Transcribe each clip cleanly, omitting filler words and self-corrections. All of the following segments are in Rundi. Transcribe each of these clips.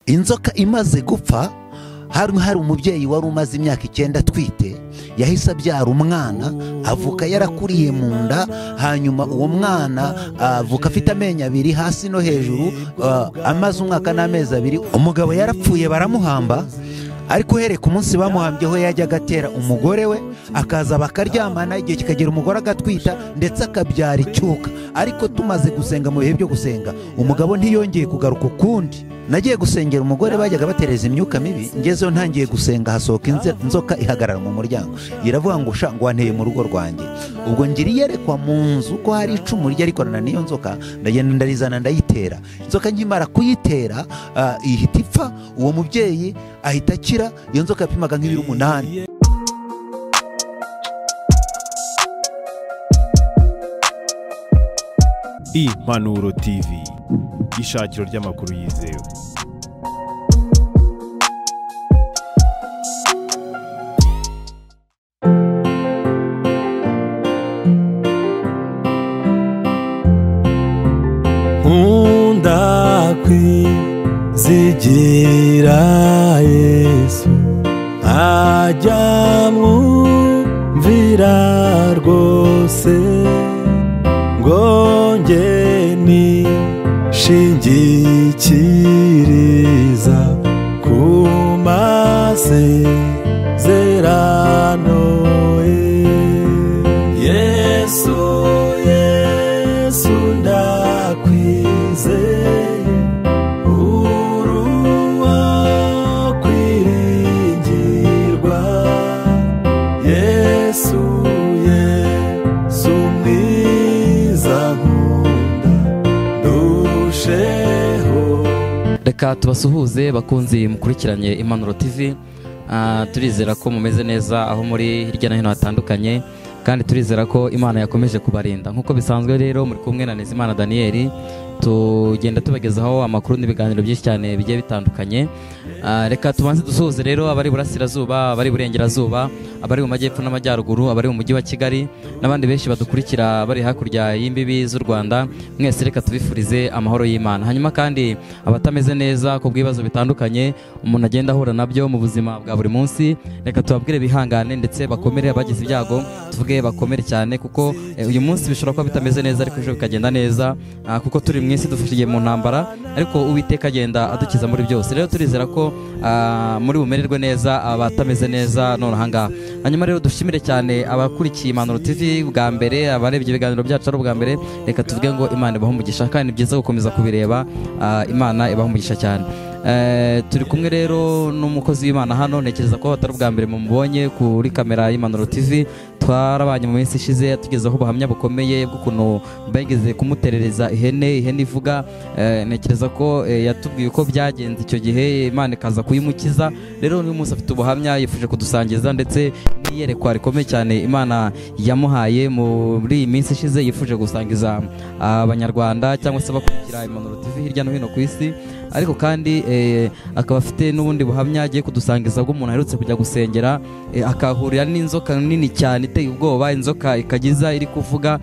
Inzoka imaze gupfa hari umubyeyi wari umaze imyaka 9 atwite, yahise abyara umwana avuka yarakuriye mu nda. Hanyuma uwo mwana avuka afite amenyo abiri hasi no hejuru, amaze umwaka n'amezi 2. Umugabo yarapfuye baramuhamba, ariko uhereye ku munsi bamuhambyeho yajyaga atera umugore we, akaza bakaryamana, igihe kikagera umugore agatwita ndetse akabyara icyuka. Ariko tumaze gusenga mu bihe byo gusenga, umugabo ntiyongeye kugaruka ukundi. Nagiye gusengera umugore bajyaga batereza imyuka mibi, ngezeho ntangiye gusenga hasohoka inzoka ihagarara mu muryango, iravuga ngo sha ngo wanteye mu rugo rwanjye. Ubwo ngira iyerekwa mu nzu ko hari icumu rijya rikorana n'iyo nzoka, ndagenda ndarizana ndayitera. Inzoka nkimara kuyitera ihita ipfa, uwo mubyeyi ahita akira. Iyo nzoka yapimaga nk'ibiro 8. Impanuro TV, ishakiro ry'amakuru yizewe. Nkunda kwizigira Yesu, nkajya mwumvira rwose, ngo njye nishingikiriza ku masezerano ye. Yesu, Yesu ndakwizeye, uruwa kwiringirwa. Yesu, Yesu mwiza nkunda ndusheho. Reka tubasuhuze bakunzi mukurikiranye Impanuro TV. Turizera ko mumeze neza aho muri hirya no hino hatandukanye, kandi turizera ko Imana yakomeje kubarinda. Nkuko bisanzwe rero muri kumwe na Nizimana Daniel, tugenda tubagezaho amakuru n'ibiganiro byinshi cyane bigiye bitandukanye. Reka tubanze dusuhuze rero abari burasirazuba, abari burengerazuba, abari mu majyepfo n'amajyaruguru, abari mu mujyi wa Kigali n'abandi benshi badukurikira bari hakurya y'imbibi z'u Rwanda. Mwese reka tubifurize amahoro y'Imana. Hanyuma kandi abatameze neza ku bw'ibibazo bitandukanye umuntu agenda ahura nabyo mu buzima bwa buri munsi, reka tubabwire bihangane ndetse bakomere. Abagize ibyago tuvuge bakomere cyane, kuko uyu munsi bishobora kuba bitameze neza ariko ejo bikagenda neza, kuko turi mu isi dufashiye mu ntambara, ariko Uwiteka agenda adukiza muri byose. Rero turizera ko muri bumererwe neza abatameze neza none ahangaha. Hanyuma rero dushimire cyane abakurikiye Impanuro TV bwa mbere, abarebye ibiganiro byacu ari ubwa mbere, reka tuvuge ngo Imana ibahe umugisha, kandi ni byiza gukomeza kubireba. Imana ibahe umugisha cyane. Turi kumwe rero n'umukozi w'Imana hano, ntekereza ko atari ubwa mbere mumubonye kuri kamera y'Impanuro TV. Twarabanye mu minsi ishize tugezeho ubuhamya bukomeye bw'ukuntu bageze kumuterereza ihene, ihene ivuga. Ntekereza ko yatubwiye uko byagenze icyo gihe, Imana ikaza kuyimukiza. Rero uyu munsi afite ubuhamya yifuje kudusangiza, ndetse n'iyerekwa rikomeye cyane Imana yamuhaye muri iyi minsi ishize, yifuje gusangiza Abanyarwanda cyangwa se abakurikira Impanuro TV hirya no hino ku isi. Ariko kandi akaba afite n'ubundi buhamya agiye kudusangiza bw'umuntu aherutse kujya gusengera, akahurira n'inzoka nini cyane iteye ubwoba, inzoka ikagiza iri kuvuga,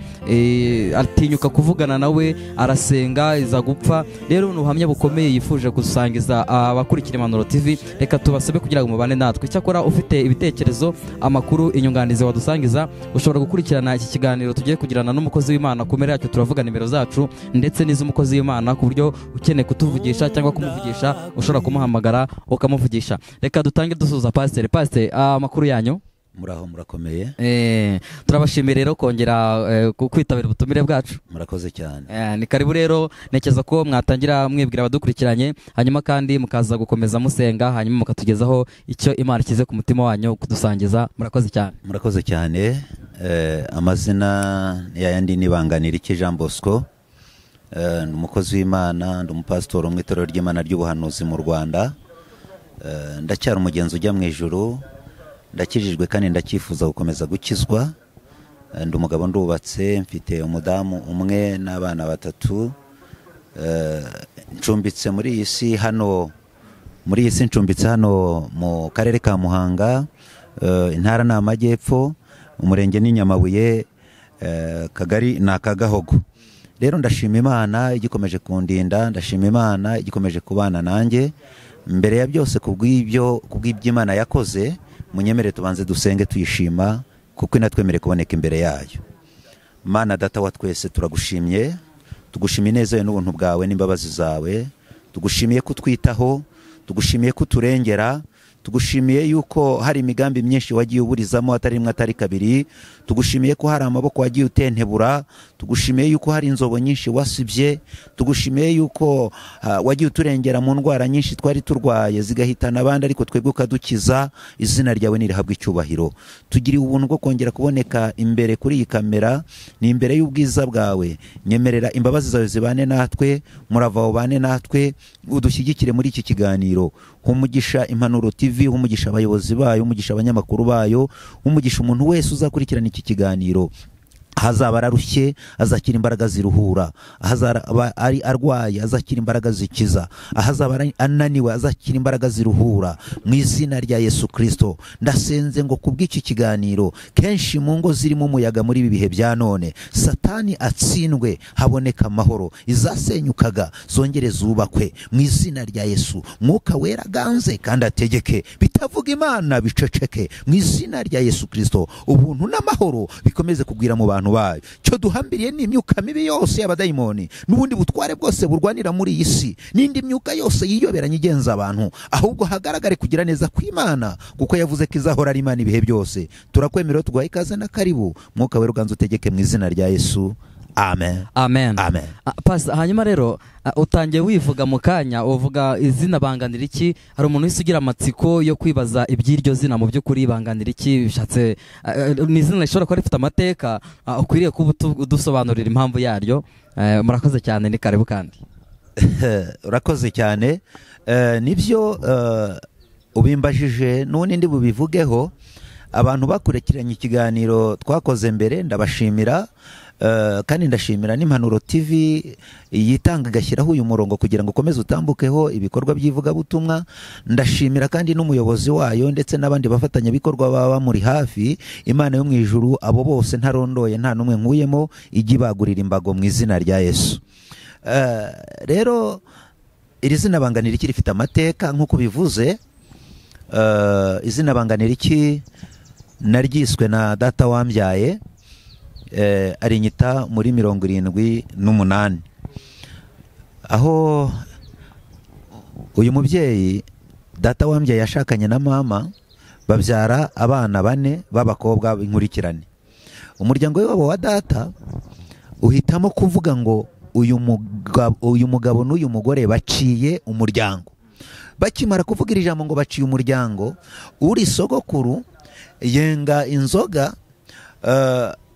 atinyuka kuvugana nawe, arasenga iza gupfa. Rero ni ubuhamya bukomeye yifuje gusangiza abakurikira Impanuro TV. Reka tubasabe kugira ngo mubane natwe. Icyakora ufite ibitekerezo, amakuru, inyunganizi wadusangiza, ushobora gukurikirana iki kiganiro tugiye kugirana n'umukozi w'Imana. Ku mpera yacyo turavuga nimero zacu ndetse n'iz'umukozi w'Imana, ku buryo ukeneye kutuvugisha cyangwa kumuvugisha ushobora kumuhamagara ukamuvugisha. Reka dutange dusuhuza Pasiteri. Pasiteri, amakuru yanyu? Muraho, murakomeye. Turabashimiye rero kongera kwitabira ubutumire bwacu. Murakoze cyane. Ni karibu rero, ntekereza ko mwatangira mwibwira abadukurikiranye, hanyuma kandi mukaza gukomeza musenga, hanyuma mukatugezaho icyo Imana ikize ku mutima wanyu kudusangiza. Murakoze cyane. Murakoze cyane. Amazina yayandi ni Banganiriki Jean Bosco. Ni umukozi w'Imana, ndi umupasitori mu itorero ry'Imana ry'ubuhanuzi mu Rwanda. Ndacyari umugenzi ujya mu ijuru, ndakijijwe kandi ndacyifuza gukomeza gukizwa. Ndi umugabo, ndubatse, mfite umudamu umwe n'abana 3. Ncumbitse muri iyi si hano, muri iyi si ncumbitse hano mu karere ka Muhanga, intara ni Amajyepfo, umurenge ni Nyamabuye, kagari ni Akagahogo. Rero ndashima Imana igikomeje kundinda, ndashima Imana igikomeje kubana nanjye. Mbere ya byose kubw'ibyo Imana yakoze, munyemere tubanze dusenge tuyishima kuko inatwemere kuboneka imbere yayo. Mana data wa twese, turagushimye, tugushimiye ineza yawe n'ubuntu bwawe n'imbabazi zawe, tugushimiye kutwitaho, tugushimiye kuturengera, tugushimiye yuko hari imigambi myinshi wagiye uburizamo atari rimwe atari kabiri, tugushimiye ko hari amaboko wagiye utentebura, tugushimiye yuko hari inzobo nyinshi wasibye, tugushimiye yuko wagiye uturengera mu ndwara nyinshi twari turwaye zigahitana abandi ariko twebwe ukadukiza. Izina ryawe nirihabwe icyubahiro. Tugiriye ubuntu bwo kongera kuboneka imbere kuri iyi kamera, ni imbere y'ubwiza bwawe. Nyemerera imbabazi zawe zibane natwe, murava ubane natwe, udushyigikire muri iki kiganiro. Humugisha Impanuro TV, humugisha abayobozi bayo, humugisha abanyamakuru bayo, humugisha umuntu wese uzakurikirana iki kiganiro. Ahazaba ararushye azakira imbaraga ziruhura, ahazaba ari arwaye azakira imbaraga zikiza, ahazaba ananiwe azakira imbaraga ziruhura, mu izina rya Yesu Kristo. Ndasenze ngo kubw'iki kiganiro, kenshi mu ngo zirimo umuyaga muri ibi bihe bya none, Satani atsindwe, haboneka amahoro, izasenyukaga zongere zubakwe mu izina rya Yesu. Mwuka wera aganze kandi ategeke, bitavuga Imana biceceke mu izina rya Yesu Kristo. Ubuntu n'amahoro bikomeze kugwira mu bantu bayo. Cyo duhambiriye ni imyuka mibi yose y'abadayimoni n'ubundi butware bwose burwanira muri iyi si n'indi myuka yose yiyoberanye igenza abantu, ahubwo hagaragare kugira neza kw'Imana, kuko yavuze ko izahora ari Imana ibihe byose. Turakwemerera, tuguhaye ikaze na karibu. Mwuka wera uganze utegeke mu izina rya Yesu. Amen. Amen. Amen. Pastor, hanyuma rero utangiye wivuga mu kanya uvuga izina Banganira iki, hari umuntu wese ugira amatsiko yo kwibaza iby'iryo zina mu by'ukuri Banganira iki bishatse, ni izina rishobora kuba rifite amateka, ukwiriye kuba udusobanurira impamvu yaryo. Murakoze cyane, ni karibu kandi. Urakoze cyane. Nibyo ubimbajije n'ubundi ndi bubivugeho. Abantu bakurikiranye ikiganiro twakoze mbere ndabashimira, kandi ndashimira n'Impanuro TV yitanga igashyiraho uyu murongo kugira ngo ukomeze utambukeho ibikorwa by'ivugabutumwa. Ndashimira kandi n'umuyobozi wayo ndetse n'abandi bafatanyabikorwa baba bamuri hafi. Imana yo mu ijuru abo bose ntarondoye nta n'umwe nkuyemo, ijye ibagurira imbago mu izina rya Yesu. Rero iri zina Banganira iki rifite amateka nk'uko bivuze. Izina Banganira iki naryiswe na data wambyaye, arinyita muri 78, aho uyu mubyeyi data wambyaye yashakanye na mama babyara abana bane b'abakobwa b'inkurikirane. Umuryango wabo wa data uhitamo kuvuga ngo uyu mugabo n'uyu mugore baciye umuryango. Bakimara kuvuga iri jambo ngo baciye umuryango, uri sogokuru yenga inzoga,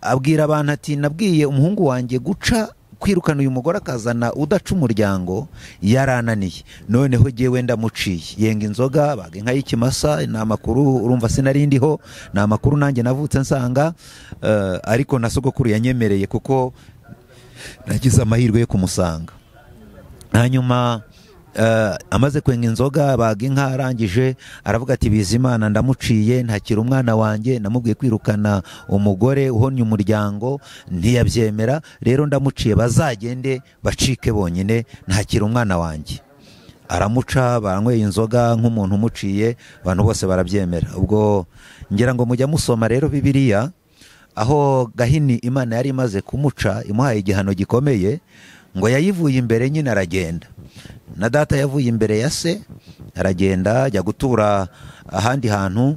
abwira abantu ati nabwiye umuhungu wanjye guca kwirukana uyu mugore akazana udaca umuryango, yarananiye, noneho jyewe ndamuciye. Yenga inzoga, baga inka y'ikimasa. Ni amakuru urumva sinarindiho, ni amakuru nanjye navutse nsanga, ariko na sogokuru yanyemereye kuko nagize amahirwe yo kumusanga. Hanyuma amaze kwenga inzoga baga inka arangije aravuga ati Bizimana ndamuciye, ntakira umwana wanjye, namubwiye kwirukana umugore uhonnye umuryango ntiyabyemera, rero ndamuciye, bazagende bacike bonyine, ntakira umwana wanjye. Aramuca, baranyweye inzoga nk'umuntu umuciye, abantu bose barabyemera. Ubwo ngira ngo mujya musoma rero Bibiliya, aho Gahini Imana yari imaze kumuca imuhaye igihano gikomeye, ngo yayivuye imbere nyine aragenda. Na data yavuye imbere ya se aragenda ajya gutura ahandi hantu,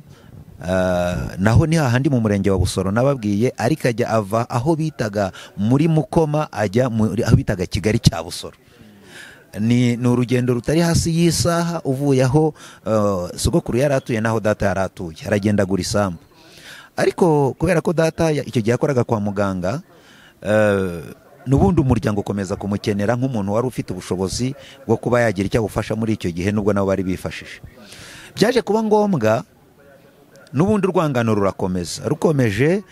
naho ni hahandi mu murenge wa Busoro nababwiye, ariko ajya ava aho bitaga muri Mukoma ajya aho bitaga Kigali cya Busoro. Ni urugendo rutari hasi y'isaha uvuye aho sogokuru yari atuye naho data yari atuye, aragenda agura isambu. Ariko kubera ko data icyo gihe yakoraga kwa muganga, n'ubundi umuryango ukomeza kumukenera nk'umuntu wari ufite ubushobozi bwo kuba yagira icyo agufasha muri icyo gihe, nubwo nabo bari bifashije. Byaje kuba ngombwa n'ubundi urwangano rurakomeza, rukomeje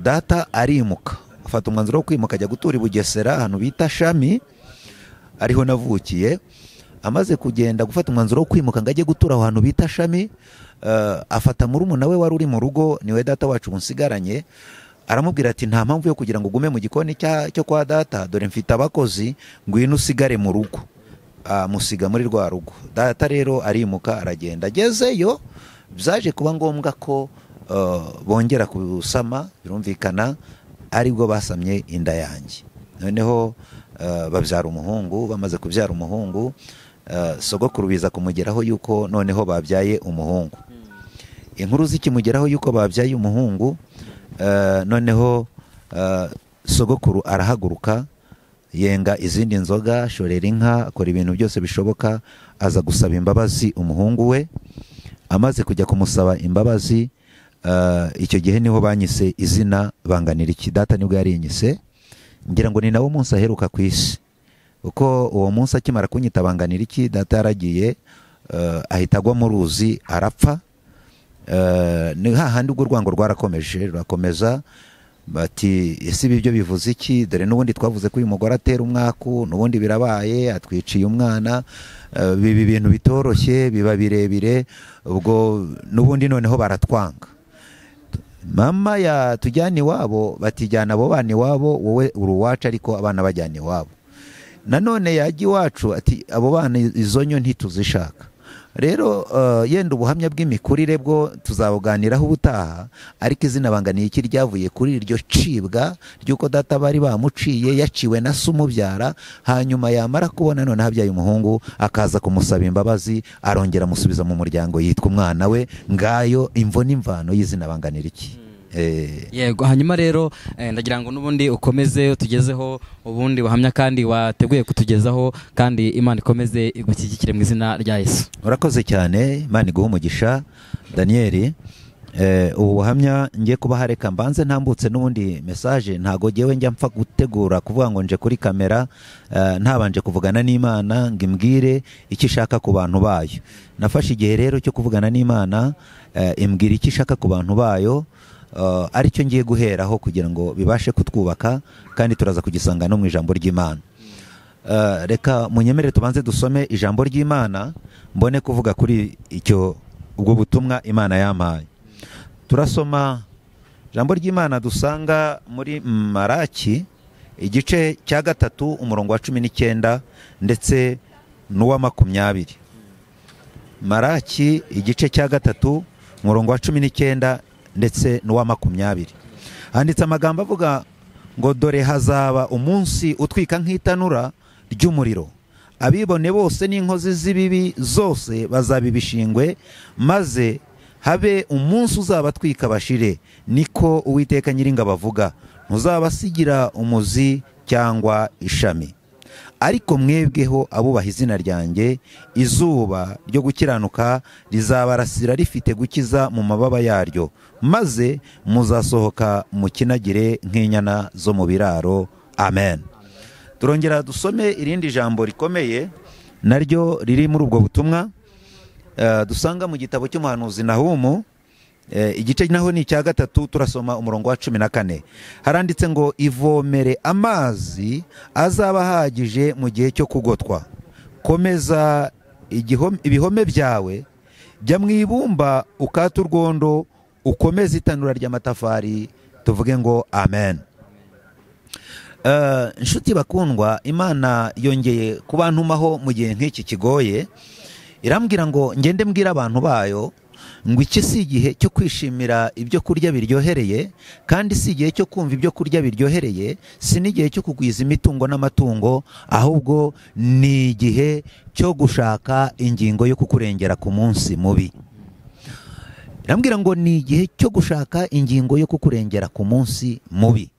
data arimuka, afata umwanzuro wo kwimuka ajya gutura i Bugesera ahantu bita Shami, ariho navukiye. Amaze kugenda gufata umwanzuro wo kwimuka ngo ajye gutura aho hantu bita Shami, afata murumuna we wari uri mu rugo, niwe data wacu unsigaranye, aramubwira ati nta mpamvu yo kugira ngo ugume mu gikoni cyo kwa data, dore mfite abakozi, ngwino usigare mu rugo. Amusiga muri rwa rugo. Data rero arimuka aragenda. Agezeyo byaje kuba ngombwa ko bongera kusama, birumvikana aribwo basamye inda yanjye. Noneho babyara umuhungu. Bamaze kubyara umuhungu, sogokuru biza kumugeraho yuko noneho babyaye umuhungu. Inkuru zikimugeraho yuko babyaye umuhungu, noneho sogokuru arahaguruka, yenga izindi nzoga, ashorera inka, akora ibintu byose bishoboka, aza gusaba imbabazi umuhungu we. Amaze kujya kumusaba imbabazi, icyo gihe niho banyise izina Banganiriki. Data nibwo yarinyise, ngira ngo ni nawo munsi aheruka ku isi, kuko uwo munsi akimara kunyita Banganiriki, data yaragiye ahita agwa mu ruzi arapfa. Ni hahandi ubwo urwango rwarakomeje rurakomeza, bati ese ibi byo bivuze iki? Dore n'ubundi twavuze ko uyu mugore atera umwaku, n'ubundi birabaye, atwiciye umwana, biba ibintu bitoroshye, biba birebire. Ubwo n'ubundi noneho baratwanga. Mama yatujyana iwabo, batijyana abo bana iwabo, wowe uri uwacu ariko abana bajyana iwabo. Nanone yajya iwacu ati abo bana izo nyo ntituzishaka. Rero yenda ubuhamya bw'imikurire bwo tuzabuganiraho ubutaha, ariko izina Banganiriki ryavuye kuri iryo cibwa ry'uko data bari bamuciye, yaciwe na se umubyara. Hanyuma yamara kubona none habyaye umuhungu, akaza kumusaba imbabazi, arongera amusubiza mu muryango yitwa umwana we. Ngayo imvo n'imvano y'izina Banganiriki. Yego, hanyuma rero ndagira ngo n'ubundi ukomeze utugezeho ubundi buhamya kandi wateguye kutugezaho, kandi Imana ikomeze igushyigikire mu izina rya Yesu. Urakoze cyane, Imana iguhe umugisha Daniel. Ubu buhamya ngiye kubaha, reka mbanze ntambutse n'ubundi message. Ntago ngewe njya mpfa gutegura kuvuga ngo nje kuri kamera ntabanje kuvugana n'Imana ngo imbwire icyo ishaka ku bantu bayo. Nafashe igihe rero cyo kuvugana n'Imana, imbwira icyo ishaka ku bantu bayo, aricyo ngiye guheraho kugira ngo bibashe kutwubaka, kandi turaza kugisanga no mu ijambo ry'Imana. Reka munyemerere tubanze dusome ijambo ry'Imana, mbone kuvuga kuri icyo ubwo butumwa Imana yampaye. Turasoma ijambo ry'Imana dusanga muri Maraki igice cya 3 umurongo wa 19 ndetse n'uwa 20. Maraki igice cya 3 umurongo wa 19 ndetse n'uwa 20. Handitse amagambo avuga ngo dore hazaba umunsi utwika nk'itanura ry'umuriro, abibone bose n'inkozi z'ibibi zose bazaba ibishingwe, maze habe umunsi uzabatwika bashire, niko Uwiteka Nyiringabo avuga, ntuzabasigira umuzi cyangwa ishami. Ariko mwebweho abubaha izina ryanjye, izuba ryo gukiranuka rizabarasira rifite gukiza mu mababa yaryo, maze muzasohoka mukinagire nk'inyana zo mu biraro. Amen. Turongera dusome irindi jambo rikomeye naryo riri muri ubwo butumwa, dusanga mu gitabo cy'umuhanuzi Nahumu, igice naho ni icya 3, turasoma umurongo wa 14. Haranditse ngo ivomere amazi azaba ahagije mu gihe cyo kugotwa, komeza ibihome byawe, jya mu ibumba ukate urwondo, ukomeze itanura ry'amatafari. Tuvuge ngo amen. Inshuti bakundwa, Imana yongeye kubantumaho mu gihe nk'iki kigoye, irambwira ngo ngende mbwira abantu bayo ngo iki si igihe cyo kwishimira ibyo kurya biryohereye, kandi si igihe cyo kumva ibyo kurya biryohereye, si n'igihe cyo kugwiza imitungo n'amatungo, ahubwo ni igihe cyo gushaka ingingo yo kukurengera ku munsi mubi. Irambwira ngo ni igihe cyo gushaka ingingo yo kukurengera ku munsi mubi.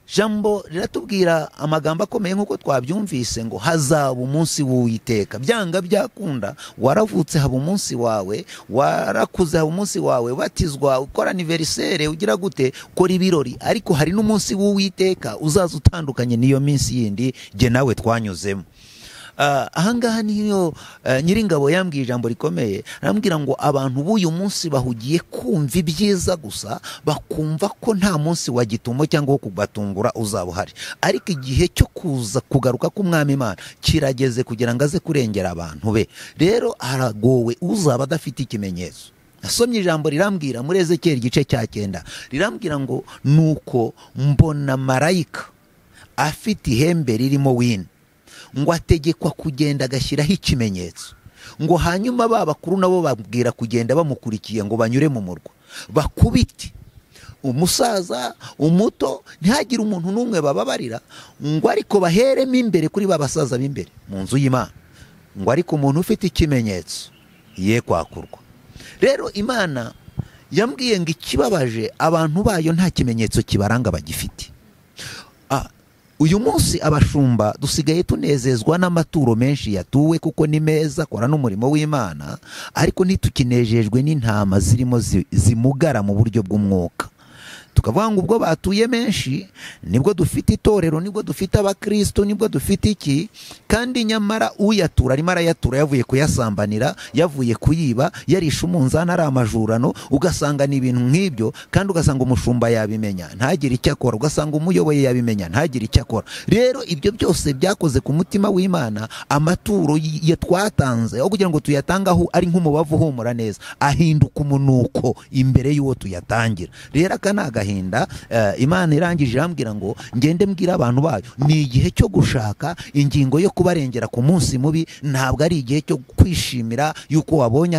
Jambo riratubwira amagambo akomeye nk'uko twabyumvise ngo hazaba umunsi w'Uwiteka. Byanga byakunda, waravutse haba umunsi wawe, warakuze haba umunsi wawe, batizwa, ukora anniversaire, ugira gute, ukora ibirori, ariko hari n'umunsi w'Uwiteka uzaza utandukanye n'iyo minsi yindi jye nawe twanyuzemo. Ahangaha niyo Nyiringabo yambwiye ijambo rikomeye, arambwira ngo abantu b'uyu munsi bahugiye kumva ibyiza gusa, bakumva ko nta munsi wa gitumo cyangwa wo kubatungura uzaba uhari, ariko igihe cyo kuza kugaruka k'Umwami Imana kirageze kugira ngo aze kurengera abantu be. Rero haragowe uzaba adafite ikimenyetso. Nasomye ijambo rirambwira muri Ezekiel igice cya 9, rirambwira ngo nuko mbona marayika afite ihembe ririmo wino, Ngo ategekwa kugenda agashyiraho ikimenyetso, ngo hanyuma ba bakuru nabo babwira kugenda bamukurikiye ngo banyure mu murwa bakubite umusaza umuto, ntihagire umuntu n'umwe bababarira, ngo ariko baheremo imbere kuri ba basaza b'imbere mu nzu y'Imana, ngo ariko umuntu ufite ikimenyetso ye kwakurwa. Rero Imana yambwiye ngo ikibabaje abantu bayo nta kimenyetso kibaranga bagifite. Uyu munsi abashumba dusigaye tunezezwa n'amaturo menshi yatuwe kuko ni meza, akora n'umurimo w'Imana, ariko ntitukinejejwe n'intama zirimo zimugara mu buryo bw'umwuka. Tukavuga ngo ubwo batuye menshi nibwo dufite itorero, nibwo dufite abakristo, nibwo dufite iki, kandi nyamara uyatura arimo arayatura yavuye kuyasambanira, yavuye kuyiba, yarisha umunzani ari amajurano, ugasanga ni ibintu nk'ibyo, kandi ugasanga umushumba yabimenya ntagire icyo akora, ugasanga umuyoboye yabimenya ntagire icyo akora. Rero ibyo byose byakoze ku mutima w'Imana. Amaturo twatanze aho kugira ngo tuyatangaho ari nk'umubavu uhumura neza, ahinduka umunuko imbere y'uwo tuyatangira. Rero aka ni agahinda. Imana irangije irambwira ngo ngende mbwira abantu bayo, ni igihe cyo gushaka ingingo yo kubarengera ku munsi mubi, ntabwo ari igihe cyo kwishimira yuko wabonye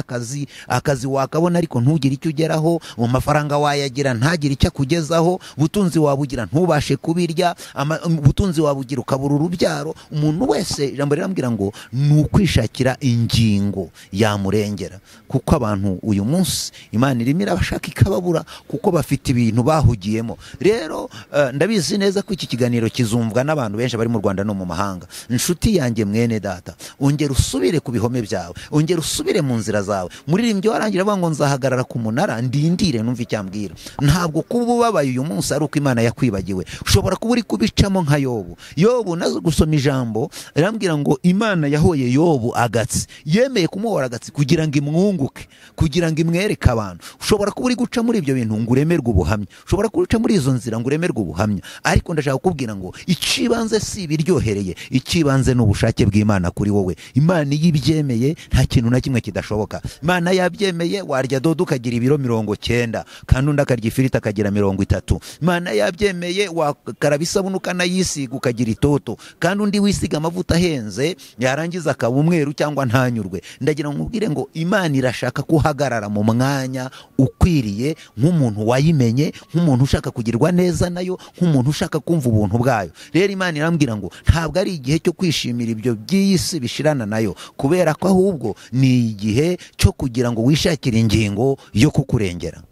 akazi wakabona ariko ntugire icyo ugeraho, mu mafaranga wayagira ntagire icyo akugezaho, ubutunzi wabugira ntubashe kubirya, ubutunzi wabugira ukabura urubyaro. Umuntu wese ijambo rirambwira ngo ni ukwishakira ingingo yamurengera, kuko abantu uyu munsi Imana irimo irabashaka ikababura kuko bafite ibintu bahugiyemo. Rero ndabizi neza ko iki kiganiro kizumvwa n'abantu benshi bari mu Rwanda no mu mahanga. Inshuti yanjye mwene data, ongera usubire ku bihome byawe, ongera usubire mu nzira zawe. Muririmbyi warangira avuga ngo nzahagarara ku munara ndindire numva icyambwira. Ntabwo kuba ubabaye uyu munsi ari uko Imana yakwibagiwe, ushobora kuba uri kubicamo nka Yobu. Yobu nazo gusoma ijambo irambwira ngo Imana yahoye Yobu agatsi, yemeye kumuhora agatsi kugira ngo imwunguke, kugira ngo imwereke abantu. Ushobora kuba uri guca muri ibyo bintu ngo uremerwe ubuhamya, ushobora kuca muri izo nzira ngo uremerwe ubuhamya, ariko ndashaka kukubwira ngo ikibanze si ibiryohereye, ikibanze ni ubushake bw'Imana kuri wowe. Imana iyo ibyemeye nta kintu na kimwe kidashoboka. Imana yabyemeye warya dodo ukagira ibiro 90, kandi undi akarya ifiriti akagira 30. Imana yabyemeye wakaraba isabune ukanayisiga ukagira itoto, kandi undi wisiga amavuta ahenze yarangiza akaba umweru cyangwa ntanyurwe. Ndagira ngo nkubwire ngo Imana irashaka kuhagarara mu mwanya ukwiriye nk'umuntu wayimenye, nk'umuntu ushaka kugirwa neza nayo, nk'umuntu ushaka kumva ubuntu bwayo. Rero Imana irambwira ngo ntabwo ari igihe cyo kwishimira ibyo by'isi bishirana nayo, kubera ko ahubwo ni igihe cyo kugira ngo wishakire ingingo yo kukurengera.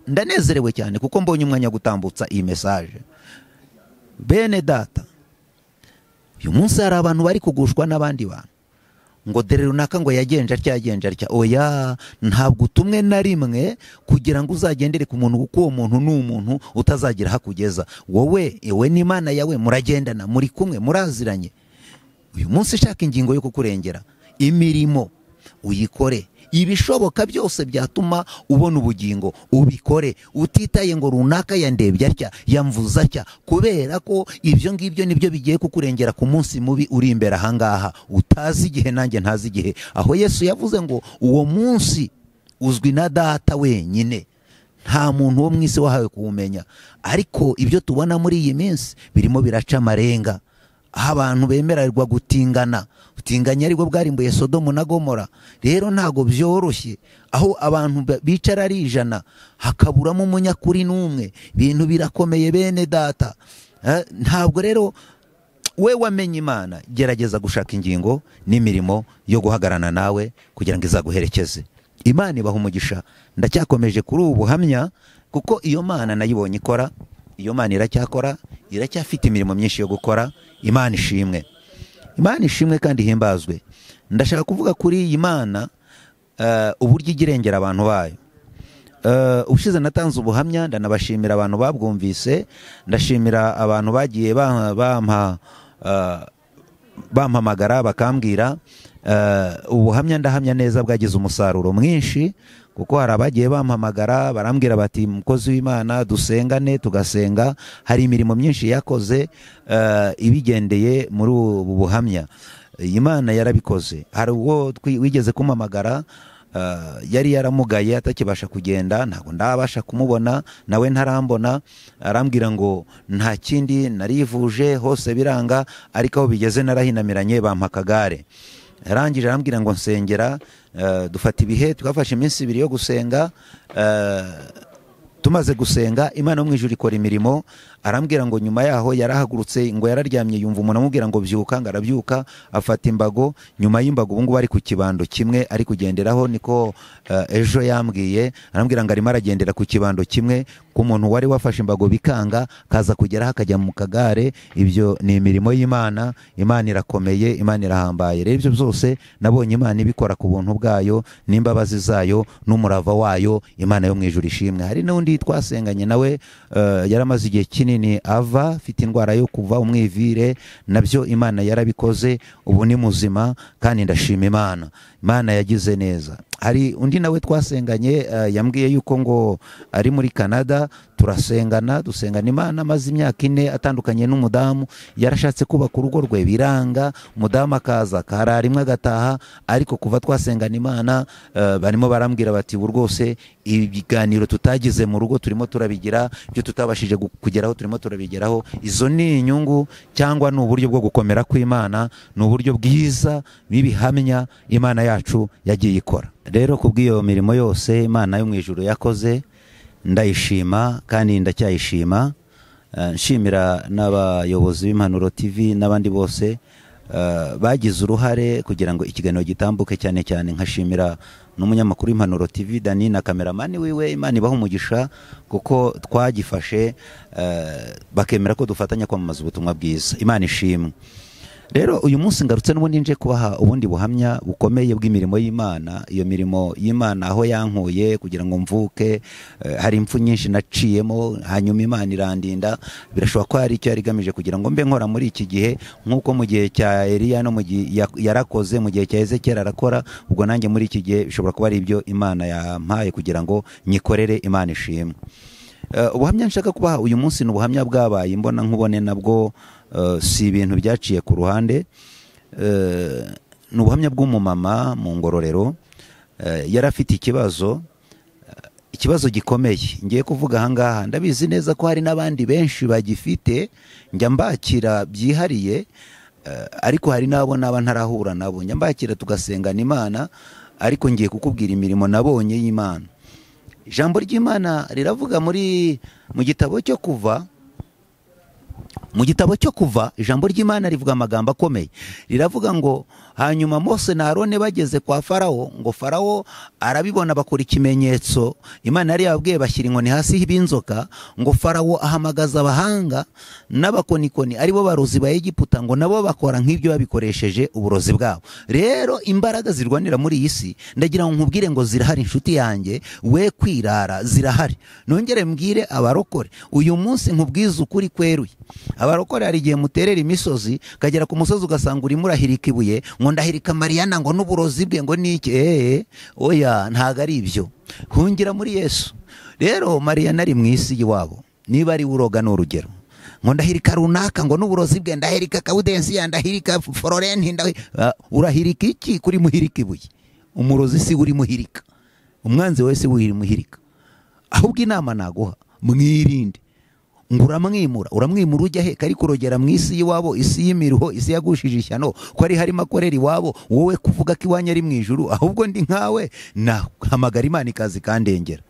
Ndanezerewe cyane kuko mbonye umwanya gutambutsa iyi message. Bene data, uyu munsi hari abantu bari kugushwa n'abandi bantu ngo dore runaka ngo yagenje atya yagenje atya. Oya, ntabwo utumwe na rimwe kugira ngo uzagendere ku muntu, kuko uwo muntu ni umuntu utazagira hakugeza. Wowe ewe n'Imana yawe muragendana, muri kumwe, muraziranye. Uyu munsi shaka ingingo yo kukurengera, imirimo uyikore, ibishoboka byose byatuma ubona ubugingo ubikore, utitaye ngo runaka yandebye atya yamvuze atya, kubera ko ibyo ngibyo nibyo bigiye kukurengera ku munsi mubi uri imbere ahangaha utazi igihe, nanjye ntazi igihe. Aho Yesu yavuze ngo uwo munsi uzwi na data wenyine, nta muntu wo mu isi wahawe kuwumenya. Ariko ibyo tubona muri iyi minsi birimo biraca amarenga, aho abantu bemererwa gutingana, utinganya aribwo bwarimbuye Sodomu na Gomora. Rero ntago byoroshye aho abantu bicara ari 100 hakaburamo umunyakuri n'umwe. Ibintu birakomeye bene data. Ntabwo rero we wamenye Imana, gerageza gushaka ingingo n'imirimo yo guhagarana nawe kugira ngo izaguherekeze. Imana ibaha umugisha. Ndacyakomeje kuri ubu buhamya kuko iyo Mana nayibonye ikora, iyo Mana iracyakora, iracyafite imirimo myinshi yo gukora. Imana ishimwe, Imana ishimwe kandi ihimbazwe. Ndashaka kuvuga kuri iyi Mana uburyo igirengera abantu bayo. Ubushize natanze ubuhamya, ndanabashimira abantu babwumvise, ndashimira abantu bagiye bampamagara bakambwira. Ubuhamya ndahamya neza bwagize umusaruro mwinshi, kuko hari abagiye bampamagara barambwira bati mukozi w'Imana dusengane, tugasenga. Hari imirimo myinshi yakoze ibigendeye muri ubu buhamya, Imana yarabikoze. Hari uwo wigeze kumpamagara Yari yaramugaye atakibasha kugenda, ntabwo ndabasha kumubona, nawe ntarambona. Arambwira ngo nta kindi, narivuje hose biranga, ariko aho bigeze narahinamiranye bampa akagare. Arangije arambwira ngo nsengera, dufata ibihe, twafashe iminsi 2 yo gusenga. Tumaze gusenga Imana yo mu ijuru ikora imirimo. Arambwira ngo nyuma yaho yarahagurutse, ngo yararyamye yumva umuntu amubwira ngo byuka, ngo arabyuka afata imbago. Nyuma y'imbago ubu ngubu ari ku kibando kimwe ari kugenderaho, niko ejo yambwiye. Arambwira ngo arimo aragendera ku kibando kimwe, ku muntu wari wafashe imbago bikanga kaza kugeraho akajya mu kagare. Ibyo ni imirimo y'Imana, Imana irakomeye, Imana irahambaye. Rero ibyo byose nabonye Imana ibikora ku buntu bwayo n'imbabazi zayo n'umurava wayo. Imana yo mu ijuru ishimwe. Hari n'undi twasenganye nawe, yaramaze igihe kinini ava, afite indwara yo kuva umwivire, nabyo Imana yarabikoze, ubu ni muzima kandi ndashima Imana. Imana yagize neza. Hari undi nawe twasenganye, yambwiye yuko ngo ari muri Canada, turasengana, dusengana Imana, amaze imyaka 4 atandukanye n'umudamu, yarashatse kubaka urugo rwe biranga, umudamu akaza akarara rimwe agataha. Ariko kuva twasengana Imana, barimo barambwira bati ubu rwose ibiganiro tutagize mu rugo turimo turabigira, ibyo tutabashije kugeraho turimo turabigeraho. Izo ni inyungu cyangwa ni uburyo bwo gukomera kw'Imana, ni uburyo bwiza b'ibihamya Imana yacu yagiye ikora. Rero kubw'iyo mirimo yose Imana yo mu ijuru yakoze, ndayishima kandi ndacyayishima. Nshimira n'abayobozi b'Impanuro TV n'abandi bose bagize uruhare kugira ngo ikiganiro gitambuke, cyane cyane nkashimira n'umunyamakuru w'Impanuro TV Dani na kameramani wiwe. Imana ibaha umugisha kuko twagifashe, bakemera ko dufatanya kwamamaza ubutumwa bwiza. Imana ishimwe. Rero uyu munsi ngarutse n'ubundi nje kubaha ubundi buhamya bukomeye bw'imirimo y'Imana. Iyo mirimo y'Imana aho yankuye kugira ngo mvuke, hari impfu nyinshi naciyemo, hanyuma Imana irandinda. Birashoboka ko hari icyo yari igamije kugira ngo mbe nkora muri iki gihe, nk'uko mu gihe cya Eliya no mu gihe yarakoze, mu gihe cya Ezekiel arakora, ubwo nanjye muri iki gihe bishobora kuba ari ibyo Imana yampaye kugira ngo nyikorere. Imana ishimwe. Ubuhamya nshaka kubaha uyu munsi ni ubuhamya bwabaye imbona nkubone, nabwo si ibintu byaciye ku ruhande. Ni ubuhamya bw'umumama mu Ngororero, yari afite ikibazo, ikibazo gikomeye ngiye kuvuga aha ngaha. Ndabizi neza ko hari n'abandi benshi bagifite, njya mbakira byihariye, ariko hari n'abo naba ntarahura nabo, njya mbakira tugasengana Imana. Ariko ngiye kukubwira imirimo nabonye y'Imana. Ijambo ry'Imana riravuga muri mu gitabo cyo Kuva, mu gitabo cyo Kuva ijambo ry'Imana rivuga amagambo akomeye. Riravuga ngo hanyuma Mose na Aroni bageze kwa Farawo, ngo Farawo arabibona bakora ikimenyetso. Imana yari yababwiye bashyira inkoni hasi y'inzoka, ngo Farawo ahamagaza abahanga n'abakonikoni aribo barozi ba Egiputa, ngo nabo bakora nk'ibyo babikoresheje uburozi bwabo. Rero imbaraga zirwanira muri iyi si, ndagira ngo nkubwire ngo zirahari inshuti yanjye, we kwirara zirahari. Nongere mbwire abarokore uyu munsi nkubwize ukuri kweruye. Abarokore hari igihe muterera imisozi, kagera ku musozi ugasanga urimo urahirika ibuye, ngo ndahirika Mariana ngo n'uburozi bwe ngo niki. Oya, ntago ari ibyo. Hungira muri Yesu. Rero Mariana ari mu isi iwabo, niba ari uroga ni urugero, ngo ndahirika runaka ngo n'uburozi bwe, ndahirika Kaudensi, ndahirika Florenti, urahirika iki kuri muhirika ibuye? Umurozi si uri muhirika, umwanzi wese uri muhirika. Ahubwo inama naguha, mwirinde. Ngo uramwimura, uramwimura ujya he? Kari kurogera mu isi y'iwabo, isi y'imiruho, isi yagushije ishyano, ko ari harimo akorera iwabo, wowe kuvuga ko iwanyu ari mu ijuru. Ahubwo ndi nkawe nahamagara Imana ikaza ikandengera.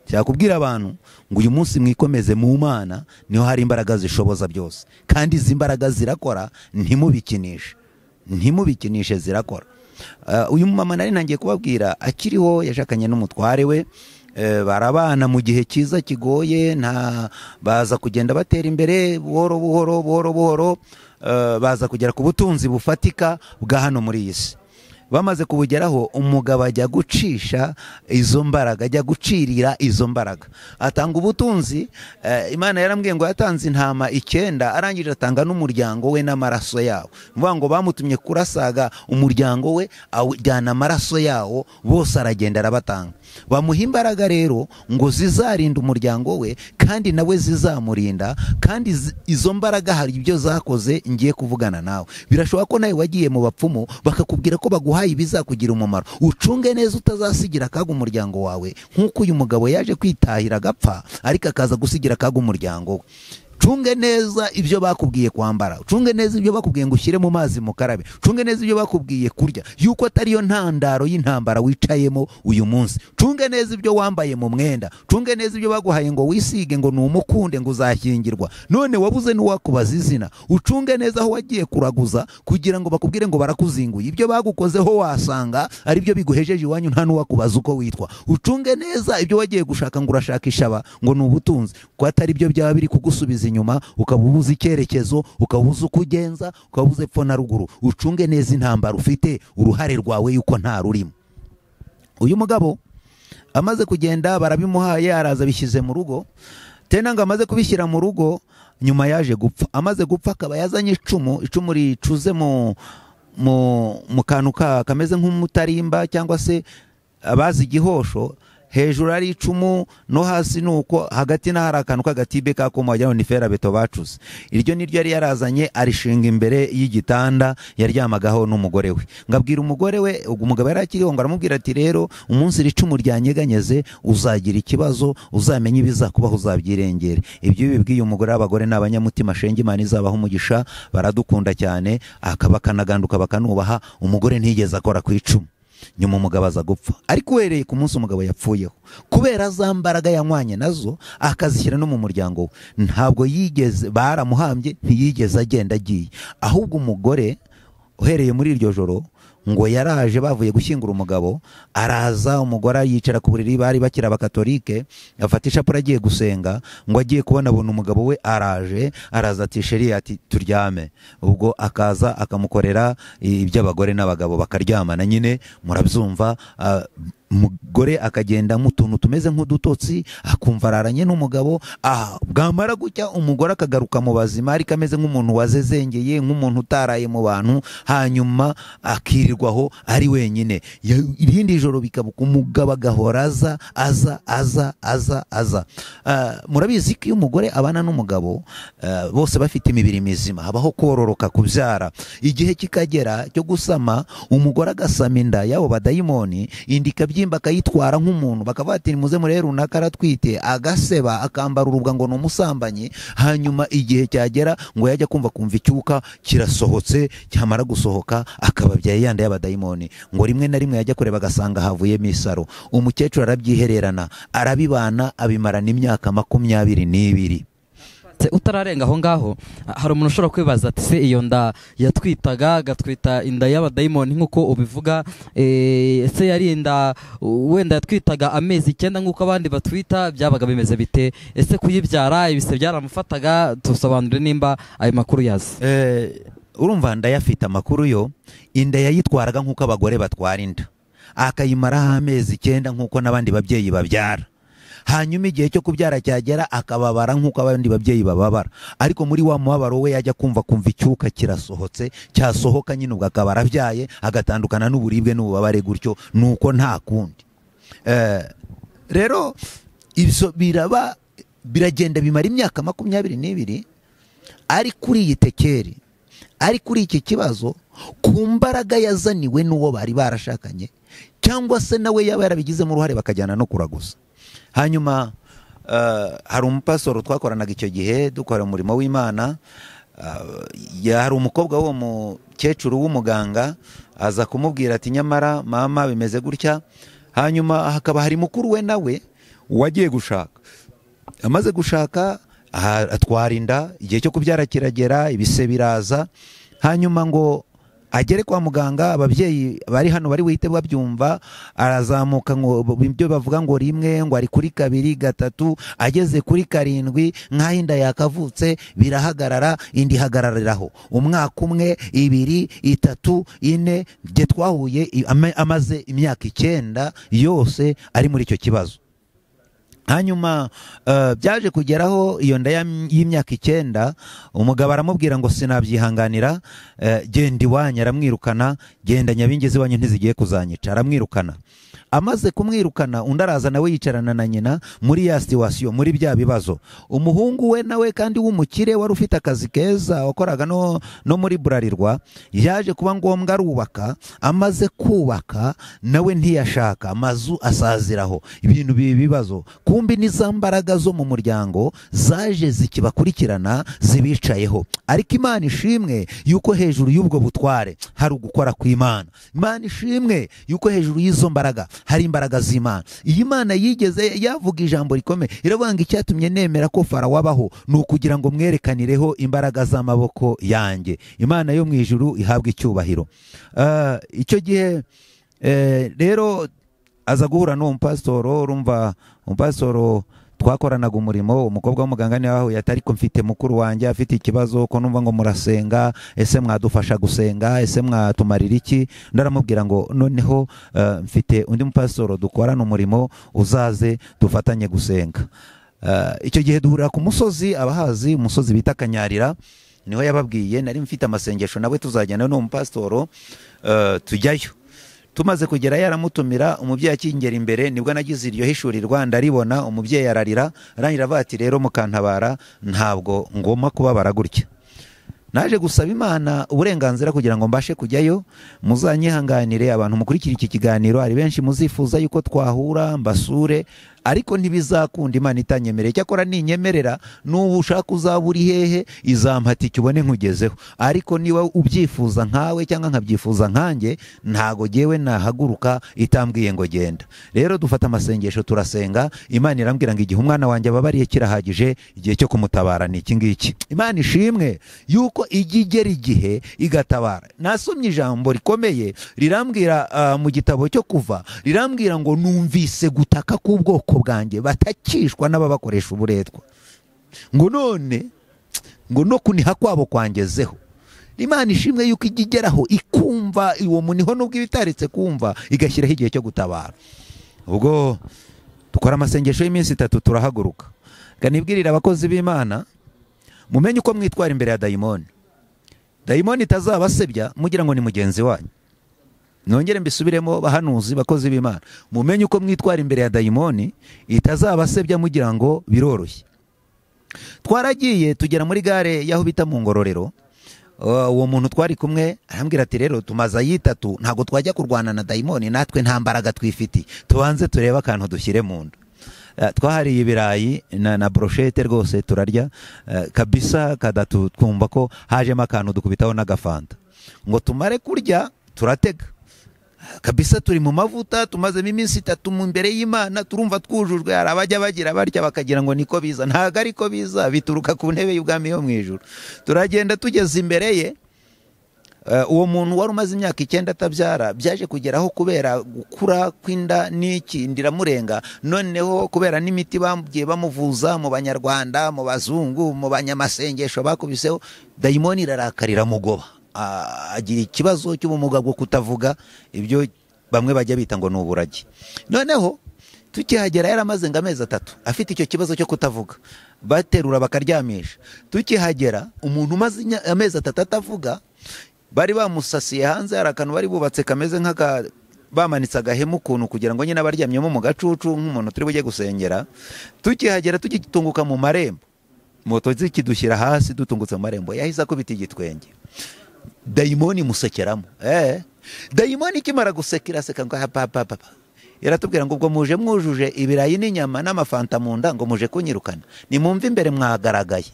Cyakubwira abantu ngo uyu munsi mwikomeze mu Mana, niho hari imbaraga zishoboza byose, kandi izi mbaraga zirakora, ntimubikinishe, ntimubikinishe, zirakora. Uyu mama nari ntangiye kubabwira akiriho yashakanye n'umutware we, barabana mu gihe cyiza kigoye, nta baza kugenda batera imbere buhoro buhoro buhoro buhoro, baza kugera ku butunzi bufatika bwa hano muri iyi si. Bamaze kubugeraho, umugabo ajya gucisha izo mbaraga, ajya gucirira izo mbaraga, atanga ubutunzi. Imana yarambwiye ngo yatanze intama 9, arangije atanga n'umuryango we n'amaraso yawo. Mvuga ngo bamutumye kurasaga umuryango we, awujyana amaraso yawo bose, aragenda arabatanga. Bamuha imbaraga rero ngo zizarinda umuryango we, kandi nawe zizamurinda. Kandi izo mbaraga hari ibyo zakoze ngiye kuvugana nawe. Birashoboka ko nawe wagiye mu bapfumu bakakubwira ko baguha baguhaye bizakugira umumaro. Ucunge neza utazasigira akaga umuryango wawe, nk'uko uyu mugabo yaje kwitahira agapfa ariko akaza gusigira akaga umuryango we. Cunge neza ibyo bakubwiye kwambara, cunge neza ibyo bakubwiye ngo ushyire mu mazi mukarabe, cunge neza ibyo bakubwiye kurya, yuko atari yo ntandaro y'intambara wicayemo uyu munsi. Cunge neza ibyo wambaye mu mwenda, cunge neza ibyo baguhaye ngo wisige ngo numukunde ngo uzashyingirwa, none wabuze n'uwakubaza izina. Ucunge neza aho wagiye kuraguza kugira ngo bakubwire ngo barakuzinguye, ibyo bagukozeho wasanga ari byo biguhejeje iwanyu nta n'uwakubaza uko witwa. Ucunge neza ibyo wagiye gushaka ngo urashaka ishaba ngo ni ubutunzi, ko atari byo byaba biri kugusubiza inyuma, ukabubuza icyerekezo, ukabuza uko ugenza, ukabuza epfo na ruguru. Ucunge neza intambara ufite uruhare rwawe yuko nta rurimo. Uyu mugabo amaze kugenda barabimuhaye, araza bishyize mu rugo. Tena ngo amaze kubishyira mu rugo, nyuma yaje gupfa. Amaze gupfa akaba yazanye icumu, icumu ricuze mu kantu kameze nk'umutarimba cyangwa se abazi igihosho. Hejuru ari icumu no hasi nuko hagati na hari akantu k'agatibe kakoma wagira ngo ni ferabeto bacuze. Iryo niryo yari yarazanye arishinga imbere y'igitanda yaryamagaho n'umugore we. Ngabwira umugore we, umugabo yari akiriho, ngo aramubwira ati rero umunsi iri cumu ryanyeganyeze uzagira ikibazo, uzamenye ibizakubaho uzabyirengere. Ibyo bibwiye umugore, abagore n'abanyamutima shenge, Imana izabaha umugisha, baradukunda cyane, akaba kanaganduka bakanubaha. Umugore ntiyigeze akora ku icumu. Nyuma umugabo aza gupfa, ariko uhereye ku munsi umugabo yapfuyeho, kubera za mbaraga yanywanye nazo akazishyira no mu muryango we, ntabwo yigeze, baramuhambye, ntiyigeze agenda agiye. Ahubwo umugore uhereye muri iryo joro ngo yaraje bavuye gushyingura umugabo, araza umugore yicara ku buriri, bari bakira abakatolike, afata ishapure agiye gusenga, ngo agiye kubona abona umugabo we araje, araza ati sheri, ati turyame. Ubwo akaza akamukorera iby'abagore n'abagabo bakaryamana nyine, murabyumva. Umugore akagenda mu tuntu tumeze nk'udutotsi, akumva araranye n'umugabo. Bwamara gucya umugore akagaruka mu bazima, ariko ameze nk'umuntu wazezengeye, nk'umuntu utaraye mu bantu, hanyuma akirirwaho ari wenyine. Irindi joro bikabuka, umugabo agahora aza aza aza aza aza. Murabizi ko iyo umugore abana n'umugabo bose bafite imibiri mizima, habaho kororoka, kubyara. Igihe kikagera cyo gusama, umugore agasama inda y'abo badayimoni, inda ikabyimba akayitwara nk'umuntu, bakavuga ati muze murebe runaka aratwite, agaseba, akambara urubwa ngo ni umusambanyi. Hanyuma igihe cyagera ngo yajya kumva icyuka kirasohotse, cyamara gusohoka akababyaye yanda y'abadayimoni. Ngo rimwe na rimwe yajya kureba agasanga havuyemo isaro. Umukecuru arabyihererana, arabibana, abimarana imyaka 22. Utararenga aho ngaho, hari umuntu ushobora kwibaza ati se iyo nda yatwitaga agatwita inda y'abadayimoni nk'uko ubivuga, ese yari inda wenda yatwitaga amezi 9 nk'uko abandi batwita, byabaga bimeze bite? Ese kuyibyara ibise byaramufataga? Tusobanure nimba ayo makuru yazi. Urumva ndayafite amakuru yo, inda yayitwaraga nk'uko abagore batwara inda, akayimaraho amezi 9 nk'uko n'abandi babyeyi babyara. Hanyuma igihe cyo kubyara cyagera akababara nk'uko abandi babyeyi bababara, ariko muri wa mubabaro we yajya kumva icyuka kirasohotse, cyasohoka nyine ubwo akaba arabyaye, agatandukana n'uburibwe n'ububabare gutyo, nuko nta kundi. Rero ibyo biraba biragenda bimara imyaka 22 ari kuri iyi tekeri, ari kuri iki kibazo, ku mbaraga yazaniwe n'uwo bari barashakanye, cyangwa se nawe yaba yarabigizemo uruhare bakajyana no kuraguza. Hanyuma hari umupasoro twakoranaga icyo gihe dukora umurimo w'Imana, hari umukobwa w'uwo mukecuru w'umuganga, aza kumubwira ati nyamara mama bimeze gutya. Hanyuma hakaba hari mukuru we nawe wagiye gushaka, amaze gushaka atwara inda, igihe cyo kubyara kiragera, ibise biraza. Hanyuma ngo agere kwa muganga, ababyeyi bari hano bari wite babyumva, arazamuka ngo ibyo bavuga ngo rimwe, ngo ari kuri 2, 3, ageze kuri 7 nk'aho inda yakavutse birahagarara, indi ihagarariraho umwaka 1, 2, 3, 4. Bye twahuye amaze imyaka 9 yose ari muri icyo kibazo. Hanyuma byaje kugeraho iyo nda y'imyaka 9, umugabo aramubwira ngo sinabyihanganira, genda iwanyu, aramwirukana, genda nyabingezi iwanyu ntizigiye kuzanyica, aramwirukana. Amaze kumwirukana undi araza nawe yicarana na nyina muri ya situation, muri bya bibazo. Umuhungu we nawe kandi w'umukire wari ufite akazi keza wakoraga no muri Burarirwa, yaje kuba ngombwa arubaka. Amaze kubaka nawe ntiyashaka, amazu asaziraho, ibintu bibazo. Kumbi ni mbaraga zo mu muryango zaje zikibakurikirana zibicayeho. Ariko Imana ishimwe yuko hejuru y'ubwo butware hari ugukora kw'Imana. Imana ishimwe yuko hejuru y'izo mbaraga hari imbaraga z'Imana. Iyi Imana yigeze yavuga ijambo rikomeye, iravuga ngo icyatumye nemera ko Farawo abaho ni ukugira ngo mwerekanireho imbaraga z'amaboko yanjye. Imana yo mu ijuru ihabwa icyubahiro. Icyo gihe rero aza guhura n'uwo mupasitoro. Urumva umupasitoro twakoranaga umurimo, umukobwa w'umuganga niwe wahuye ati ariko mfite mukuru wanjye afite ikibazo ko numva ngo murasenga, ese mwadufasha gusenga, ese mwatumarira iki? Ndaramubwira ngo noneho mfite undi mupasitoro dukorana umurimo, uzaze dufatanye gusenga. Icyo gihe duhurira ku musozi, abahazi umusozi bita Kanyarira, niho yababwiye nari mfite amasengesho nawe tuzajyana n'uwo mupasitoro, tujyayo. Tumaze kugera yaramutumira, umubyeyi akingera imbere nibwo nagize iryo hishurirwa ndaribona. Umubyeyi ararira, arangira avuga ati rero mukantabara ntabwo ngomba kubabara gutya. Naje gusaba Imana uburenganzira kugira ngo mbashe kujyayo. Muzanyihanganire abantu mukurikira iki kiganiro, ari benshi muzifuza yuko twahura mbasure, ariko ntibizakunda Imana itanyemereye. Cyakora ninyemerera n'ubu ushaka uzaba uri hehe izampata icyo ubone nkugezeho. Ariko niba ubyifuza nkawe cyangwa nkabyifuza nkanjye, ntago jyewe nahaguruka itambwiye ngo genda. Rero dufata amasengesho turasenga, Imana irambwira ngo igihe umwana wanjye ababariye kirahagije, igihe cyo kumutabara ni iki ngiki. Imana ishimwe yuko ijya igera igihe igatabara. Nasomye ijambo rikomeye rirambwira mu gitabo cyo Kuva, rirambwira ngo numvise gutaka k'ubwoko bwanjye batakishwa n'ababakoresha uburetwa, ngo none ngo no kuniha kwabo kwangezeho. Imana ishimwe yuko ijya igeraho ikumva uwo muniho nubwo ibitaretse kumva, igashyiraho igihe cyo gutabara. Ubwo dukora amasengesho y'iminsi itatu turahaguruka. Kanibwirira abakozi b'Imana, mumenye uko mwitwara imbere ya dayimoni. Dayimoni itazabasebya mugira ngo ni mugenzi wanyu. Nongere mbisubiremo bahanuzi bakozi b'Imana, mumenye uko mwitwara imbere ya dayimoni itazabasebya mugira ngo biroroshye. Twaragiye tugera muri gare yaho bita mu Ngororero. Uwo muntu twari kumwe arambwira ati rero tumaze ayitatu ntago twajya kurwana na dayimoni, natwe nta mbaraga twifiti, tubanze turebe akantu dushyire mu nda. Twahariye ibirayi na brochette rwose turarya kabisa, kadatu twumva ko hajemo akantu dukubitaho n'agafanta. Ngo tumare kurya turatega kabisa, turi mu mavuta, tumazemo iminsi itatu mu mbere y'Imana, turumva twujujwe. Hari abajya bagira barya bakagira ngo niko biza, ntago ariko biza, bituruka ku ntebe y'ubwami yo mu ijuru. Turagenda tugeze imbere ye, uwo muntu wari umaze imyaka 9 atabyara byaje kugeraho kubera gukura kw'inda n'iki ndiramurenga, noneho kubera n'imiti bagiye bamuvuza mu banyarwanda, mu bazungu, mu banyamasengesho bakubiseho, dayimoni irarakarira mugoba, agira ikibazo cy'ubumuga bwo kutavuga, ibyo bamwe bajya bita ngo ni uburagi. Noneho tukihagera yaramaze ngo amezi 3 afite icyo kibazo cyo kutavuga, baterura bakaryamisha. Tukihagera umuntu umaze amezi 3 atavuga, bari bamusasiye hanze, hari akantu bari bubatse kameze nk'aka bamanitse agahema ukuntu kugira ngo nyine abaryamyemo mu gacucu nk'umuntu turi bujye gusengera. Tukihagera tugitunguka mu marembo, moto zikidushyira hasi dutungutse mu marembo, yahise akubita igitwenge, dayimoni musekeramo. Dayimoni ikimara gusekera aseka ngo hapa hapa hapa, iratubwira ngo ubwo muje mwujuje ibirayi n'inyama n'amafanta mu nda ngo muje kunyirukana, nimumve imbere mwagaragaye.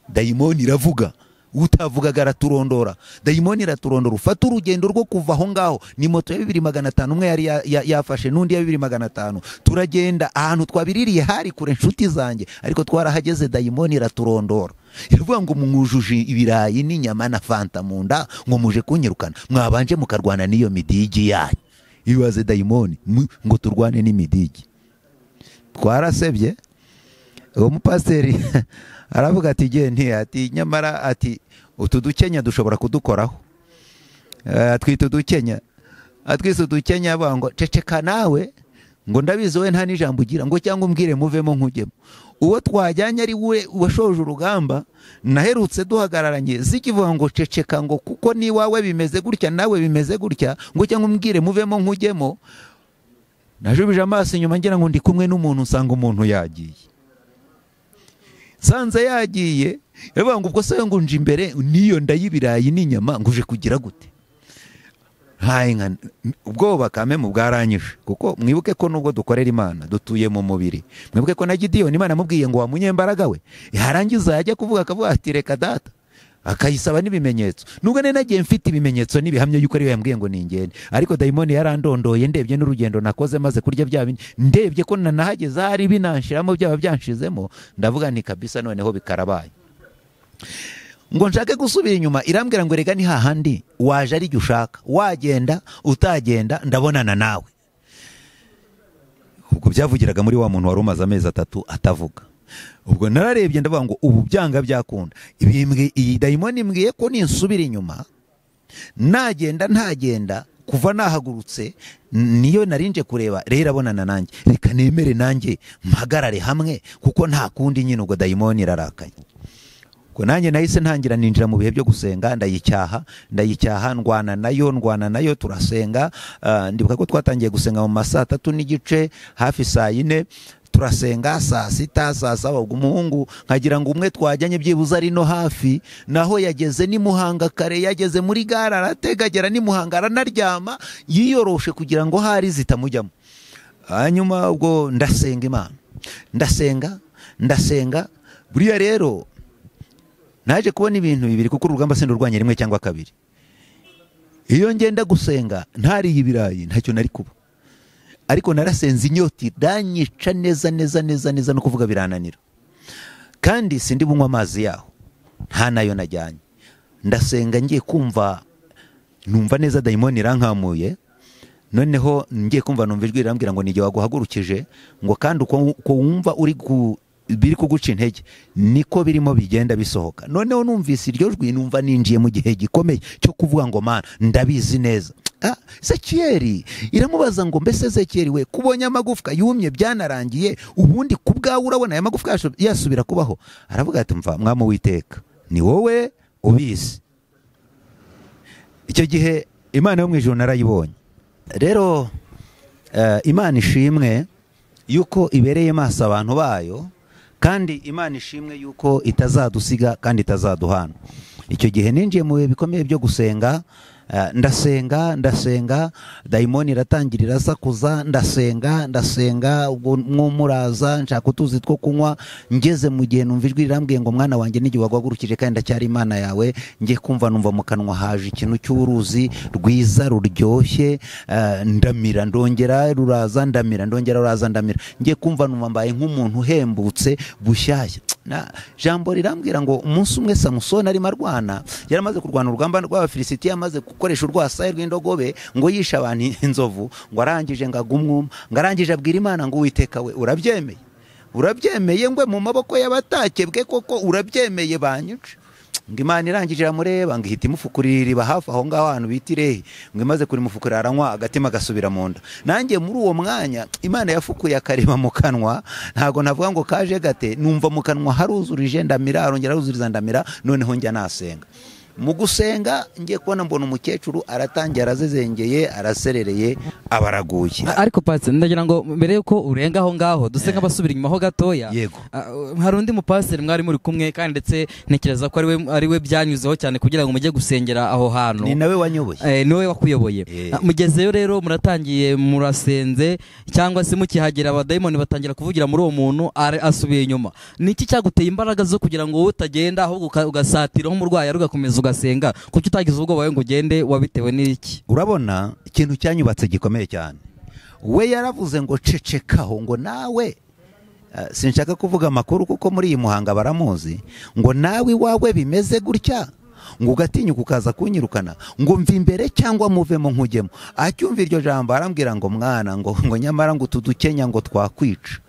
Dayimoni iravuga, utavugaga araturondora. Dayimoni iraturondora. Ufata urugendo rwo kuva aho ngaho, ni moto ya 2500 umwe yari yafashe n'undi ya 2500. Turagenda ahantu twabiririye hari kure inshuti zanjye, ariko twarahageze dayimoni iraturondora. Iravuga ngo mwujuje ibirayi n'inyama na fanta mu nda ngo muje kunyirukana, mwabanje mukarwana n'iyo midigi yanyu. Ibaze dayimoni ngo turwane n'imidigi. Twarasebye. Uwo mupasiteri aravuga ati genti, ati nyamara ati utu dukenya dushobora kudukoraho. Atwita udukenya, atwise udukenya avuga ngo ceceka nawe, ngo ndabizi we nta n'ijambo ugira, ngo cyangwa umbwire muvemo nkujyemo. Uwo twajyanye ari we washoje urugamba, naherutse duhagararanye zikivuga ngo ceceka, ngo kuko ni wawe bimeze gutya nawe bimeze gutya, ngo cyangwa umbwire muvemo nkujyemo. Najubije amaso inyuma ngira ngo ndi kumwe n'umuntu, nsanga umuntu yagiye. Nsanze yagiye, yavuga ngo ubwo se ngo nje imbere niyo ndayibirayi n'inyama nguje kugira gute? Hayi ubwoba kame mu bwaranyije, kuko mwibuke ko nubwo dukorera Imana dutuye mu mubiri. Mwibuke ko na Gidiyoni Imana amubwiye ngo wa munyembaraga we, yarangiza yajya kuvuga akavuga ati reka data, akayisaba n'ibimenyetso. Nubwo nari nagiye mfite ibimenyetso n'ibihamya yuko ariyo yambwiye ngo ningende, ariko dayimoni yarandondoye, ndebye n'urugendo nakoze maze kurya bya bindi, ndebye ko nanahageze hari binanshiramo byaba byanshizemo, ndavuga nti kabisa noneho bikarabaye. Ngo nshake gusubira inyuma, irambwira ngo rega ni hahandi waje ari ushaka, wagenda utagenda ndabonana nawe. Ubwo byavugiraga muri wa muntu wari umaze amezi 3 atavuga. Ubwo nararebye ndavuga ngo ubu byanga byakunda, iyi dayimoni imbwiye ko ninsubira inyuma nagenda ntagenda, kuva nahagurutse niyo narinje kureba rero abonana nanjye, reka nemere nanjye mpagarare hamwe kuko nta kundi nyine. Ubwo dayimoni irarakaye. Ubwo nanjye nahise ntangira ninjira mu bihe byo gusenga, ndayicyaha ndwana nayo turasenga. Ndibuka ko twatangiye gusenga mu masaa 3:30 hafi saa 4, turasenga saa 6 saa 7. Ubwo umuhungu nkagira ngo umwe twajyanye byibuze ari no hafi, naho yageze ni Muhanga kare, yageze muri gare arategagera ni Muhanga aranaryama yiyoroshe kugira ngo hari zitamujyamo. Hanyuma ubwo ndasenga Imana, ndasenga. Buriya rero naje kubona ibintu bibiri, kuko urugamba sindurwanya rimwe cyangwa kabiri. Iyo ngenda gusenga ntariye ibirayi ntacyo nari kuba, ariko narasenze inyota iranyica neza neza neza neza no kuvuga birananira, kandi sindi bunywa amazi yaho nta nayo najyanye. Ndasenga ngiye kumva numva neza dayimoni irankamuye, noneho ngiye kumva numva ijwi rirambwira ngo nijye waguhagurukije, ngo kandi uko wumva uri biri kuguca intege niko birimo bigenda bisohoka. Noneho numvise iryo jwi numva ninjiye mu gihe gikomeye cyo kuvuga ngo Mana ndabizi neza. Ezekiyeli iramubaza ngo mbese Ezekiyeli we kubonye amagufwa yumye byanarangiye, ubundi kubwawe urabona aya magufwa yasubira kubaho? Aravuga ati mva mwami Uwiteka ni wowe ubizi. Icyo gihe Imana yo mu ijuru narayibonye. Rero Imana ishimwe yuko ibereye maso abantu bayo, kandi Imana ishimwe yuko itazadusiga kandi itazaduhana. Icyo gihe ninjiye mu bihe bikomeye byo gusenga, ndasenga, dayimoni iratangira irasakuza, ndasenga, ubwo mwumuraza nshaka utuzi two kunywa. Ngeze mu gihe numva ijwi rirambwiye ngo mwana wanjye n'igihe wagwagurukije kandi ndacyari Imana yawe. Ngiye kumva numva mu kanwa haje ikintu cy'uruzi rwiza ruryoshye, ndamira ndongera ruraza, ndamira ndongera ruraza, ndamira. Ngiye kumva numva mbaye nk'umuntu uhembutse bushyashya. Jambo rirambwira ngo umunsi umwe Samusoni arimo arwana, yaramaze kurwana urugamba rw'Abafilisitiya, amaze gukoresha urwasaya rw'indogobe ngo yishe abantu inzovu, ngo arangije ngo agumwuma, ngo arangije abwira Imana ngo Uwiteka we urabyemeye, urabyemeye ngwe mu maboko y'abatakebwe koko urabyemeye banyice. Ngo Imana irangije iramureba ngo ihita imufukurira iriba hafi aho ngaho ahantu bita Irehe, ngo imaze kurimufukurira aranywa agatima gasubira mu nda. Nanjye muri uwo mwanya Imana yafukuye akareba mu kanwa, ntago navuga ngo kaje gate, numva mu kanwa haruzurije ndamira, arongera aruzuriza ndamira. Noneho njya nasenga. Mu gusenga ngiye kubona mbona umukecuru aratangira arazezengeye araserereye abaraguye. Ariko pastor ndagira ngo mbere yuko urenga aho ngaho duse nk'abasubira inyuma ho gatoya, hari undi mupasiteri mwari muri kumwe kandi ndetse ntekereza ko ari we byanyuzeho cyane kugira ngo mujye gusengera aho hantu. Ni nawe wanyoboye. Ni we wakuyoboye. Mugezeyo rero muratangiye murasenze cyangwa se mukihagera abadayimoni batangira kuvugira muri uwo muntu asubiye inyuma. Niki cyaguteye imbaraga zo kugira ngo wowe utagenda ahubwo ugasatira umurwayi ugakomeza ugasenga, kuki utagize ubwoba ngo ugende wabitewe n'iki? Urabona ikintu cyanyubatse gikomeye cyane. We yaravuze ngo cecekaho, ngo nawe sinshaka kuvuga amakuru kuko muri iyi Muhanga baramuzi, ngo nawe iwawe bimeze gutya, ngo ugatinyuka ukaza kunyirukana, ngo mva imbere cyangwa muvemo nkujyemo. Acyumva iryo jambo arambwira ngo mwana ngo nyamara ngo tudukenya ngo twakwica.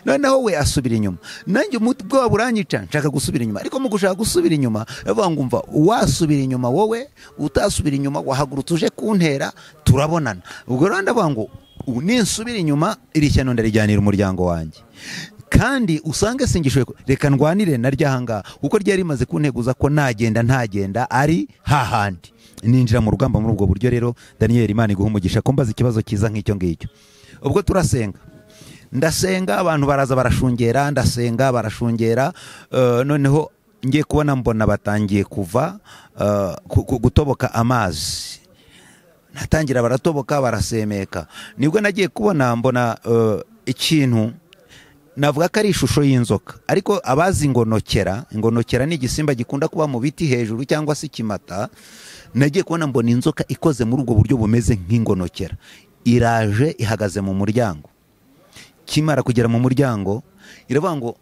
Noneho we asubira inyuma, nanjye ubwoba buranyica nshaka gusubira inyuma, ariko mu gushaka gusubira inyuma bavuga ngo umva wasubira inyuma wowe utasubira inyuma wahagurutse uje kuntera turabonana. Ubwo rero ndavuga ngo ninsubira inyuma iri shyano ndarijyanira umuryango wanjye, kandi usange singishoye, reka ndwanire naryo ahangaha kuko ryari rimaze kunteguza ko nagenda ntagenda ari hahandi. Ninjira mu rugamba muri ubwo buryo rero. Daniel, Imana iguha umugisha ko mbaza ikibazo cyiza nk'icyo ngicyo. Ubwo turasenga, ndasenga, abantu baraza barashungera, ndasenga barashungera. Noneho ngiye kubona mbona batangiye kuva gutoboka amazi, natangira baratoboka barasemeka. Nibwo nagiye kubona mbona ikintu navuga ko ari ishusho y'inzoka, ariko abazi ingonokera, ingonokera ni igisimba gikunda kuba mu biti hejuru cyangwa se ikimata. Nagiye kubona mbona inzoka ikoze muri ubwo buryo bumeze nk'ingonokera, iraje ihagaze mu muryango. Kimara kugera mu muryango iravuga ngo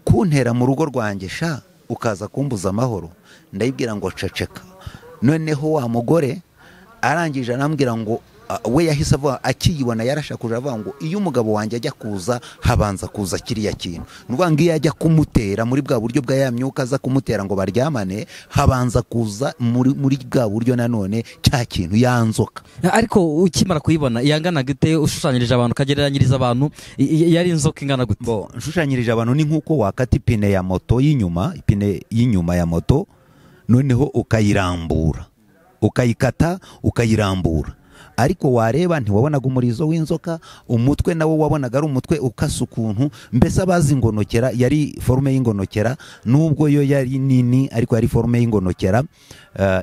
kuntera mu rugo rwanjye sha, ukaza kumbuza amahoro. Ndayibwira ngo ceceka. Noneho wa mugore arangije arambwira ngo we yahise avuga akiyibona yarashakuje, avuga ngo iyo umugabo wanjye ajya kuza habanza kuza kiriya kintu. Nuvuga ngo iyo ajya kumutera muri bwa buryo bwa ya myuka aza kumutera ngo baryamane, habanza kuza muri bwa buryo nanone cya kintu ya nzoka. Ariko ukimara kuyibona yangana gute? Ushushanyirije abantu ukagereranyiriza abantu, yari inzoka ingana gute? Bo nshushanyirije abantu ni nkuko wakata ipine ya moto y'inyuma, ipine y'inyuma ya moto, noneho ukayirambura, ukayikata ukayirambura. Ariko wareba ntiwabonaga umurizo w'inzoka, umutwe nawo wabonaga ari umutwe ukasa ukuntu, mbese abazi ingonokera yari forme y'ingonokera, nubwo yo yari nini ariko yari forme y'ingonokera.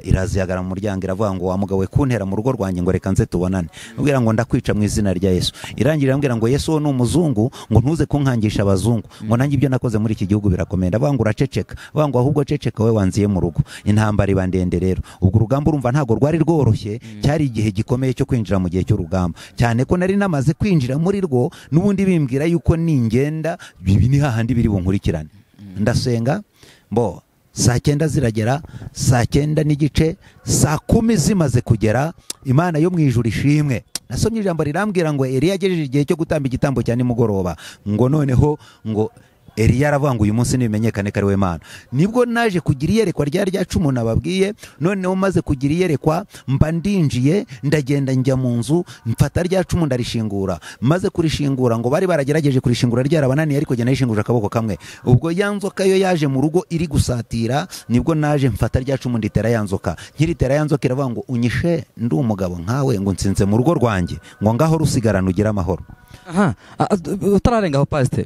Irazihagara mu muryango iravuga ngo wa mugabo we kuntera mu rugo rwanjye ngo reka nze tubonane. Ubwira ngo ndakwica mu izina rya Yesu. Irangira irambwira ngo Yesu ni umuzungu, ngo ntuze kunkangisha abazungu, ngo nanjye ibyo nakoze muri iki gihugu birakomeye. Ndavuga ngo uraceceka, avuga ngo ahubwo ceceka we wanziye mu rugo. Intambara iba ndende rero. Ubwo urugamba urumva ntago rwari rworoshye, cyari igihe gikomeye cyo kwinjira mu gihe cy'urugamba, cyane ko nari namaze kwinjira muri rwo n'ubundi bimbwira yuko ningenda bibi ni hahandi biri bunkurikirane. Ndasenga bo saa 9 ziragera, saa 9:15, saa 10 zimaze kugera. Imana yo mu ijuru ishimwe. Nasomye ijambo rirambwira ngo Eliya agejeje igihe cyo gutamba igitambo cya nimugoroba, ngo noneho ngo Eliya aravuga ngo uyu munsi nibimenyekane ko ari we Mana. Nibwo naje kugira iyerekwa ryari rya 10 nababwiye. Noneho maze kugira iyerekwa mba ndinjiye, ndagenda njya mu nzu, mfata rya 10 ndarishingura. Maze kurishingura ngo bari baragerageje kurishingura ryarabananiye, ariko jye narishinguje akaboko kamwe. Ubwo ya nzoka yo yaje mu rugo iri gusatira, nibwo naje mfata rya 10 nditera ya nzoka. Nkiritera ya nzoka iravuga ngo unyishe ndi umugabo nkawe, ngo nsinze mu rugo rwanjye, ngo ngaho rusigarana ugira amahoro. Aha, utararenga aho pastor,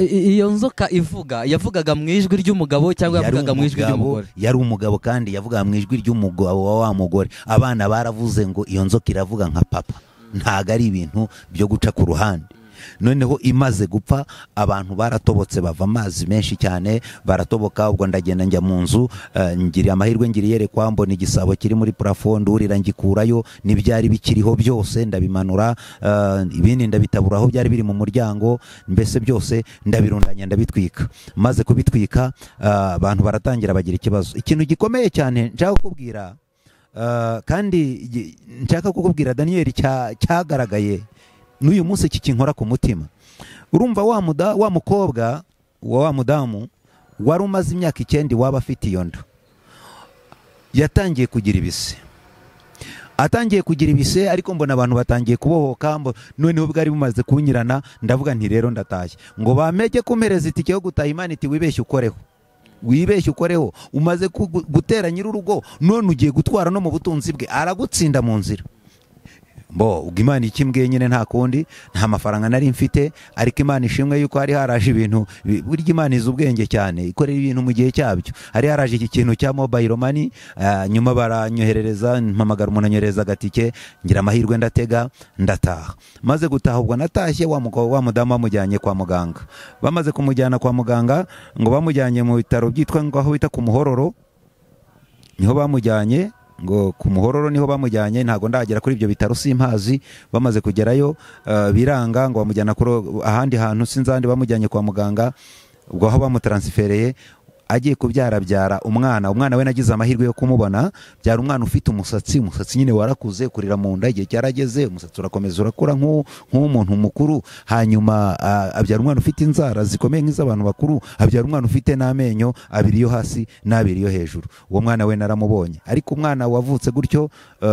iyo nzoka ivuga yavugaga mu ijwi ry'umugabo cyangwa yavugaga mu ijwi ry'umugore? Yari umugabo kandi yavugaga mu ijwi ry'umugabo wa wa mugore. Abana baravuze ngo iyo nzoka iravuga nka papa, ntago ari ibintu byo guca ku ruhande. Noneho imaze gupfa abantu baratobotse bava amazi menshi cyane baratoboka. Ubwo ndagenda njya mu nzu, ngira amahirwe ngira iyerekwa mbona igisabo kiri muri plafond, ndurira ngikurayo n'ibyari bikiriho byose ndabimanura, ibindi ndabitabura aho byari biri mu muryango, mbese byose ndabirundanya ndabitwika. Maze kubitwika abantu baratangira bagira ikibazo. Ikintu gikomeye cyane nshaka kukubwira, kandi nshaka kukubwira Daniel, cyagaragaye n'uyu munsi kikinkora ku mutima. Urumva wa mukobwa wa mudamu wari umaze imyaka 9 waba afite iyo nda, yatangiye kugira ibise. Atangiye kugira ibise, ariko mbona abantu batangiye kubohoka, noneho bwari bumaze kunyirana, ndavuga nti rero ndatashye. Ngo bamege kumpereza itike yo gutaha, Imana iti wibeshye ukoreho, wibeshye ukoreho, umaze gutera nyir'urugo none ugiye gutwara no mu butunzi bwe, aragutsinda mu nzira. Bo ubwo Imana ikimbwiye nyine nta kundi, nta mafaranga nari mfite, ariko Imana ishimwe yuko hari haraje ibintu. Burya Imana izi ubwenge cyane, ikorera ibintu mu gihe cyabyo. Hari haraje iki kintu cya mobile money, nyuma baranyoherereza, mpamagara umuntu anyohereza agatike, ngira amahirwe ndatega ndataha. Maze gutaha ubwo natashye wa mugabo wa mudamu bamujyanye kwa muganga. Bamaze kumujyana kwa muganga, ngo bamujyanye mu bitaro byitwa ngo aho bita ku Muhororo, niho bamujyanye. Ngo ku Muhororo niho bamujyanye, ntago ndagera kuri ibyo bitaro simpazi. Bamaze kugerayo biranga, ngo bamujyana kuri ahandi hantu sinzandi, bamujyanye kwa muganga. Ubwo aho bamutransfereye agiye kubyara byara umwana. Umwana we nagize amahirwe yo kumubona, byara umwana ufite umusatsi, umusatsi nyine warakuze kurira mu nda, igihe cyarageze umusatsi urakomeza urakura nk'umuntu mukuru. Hanyuma abyara umwana ufite inzara zikomeye nk'iz'abantu bakuru, abyara umwana ufite n'amenyo abiri yo hasi n'abiri yo hejuru. Uwo mwana we naramubonye. Ariko umwana wavutse gutyo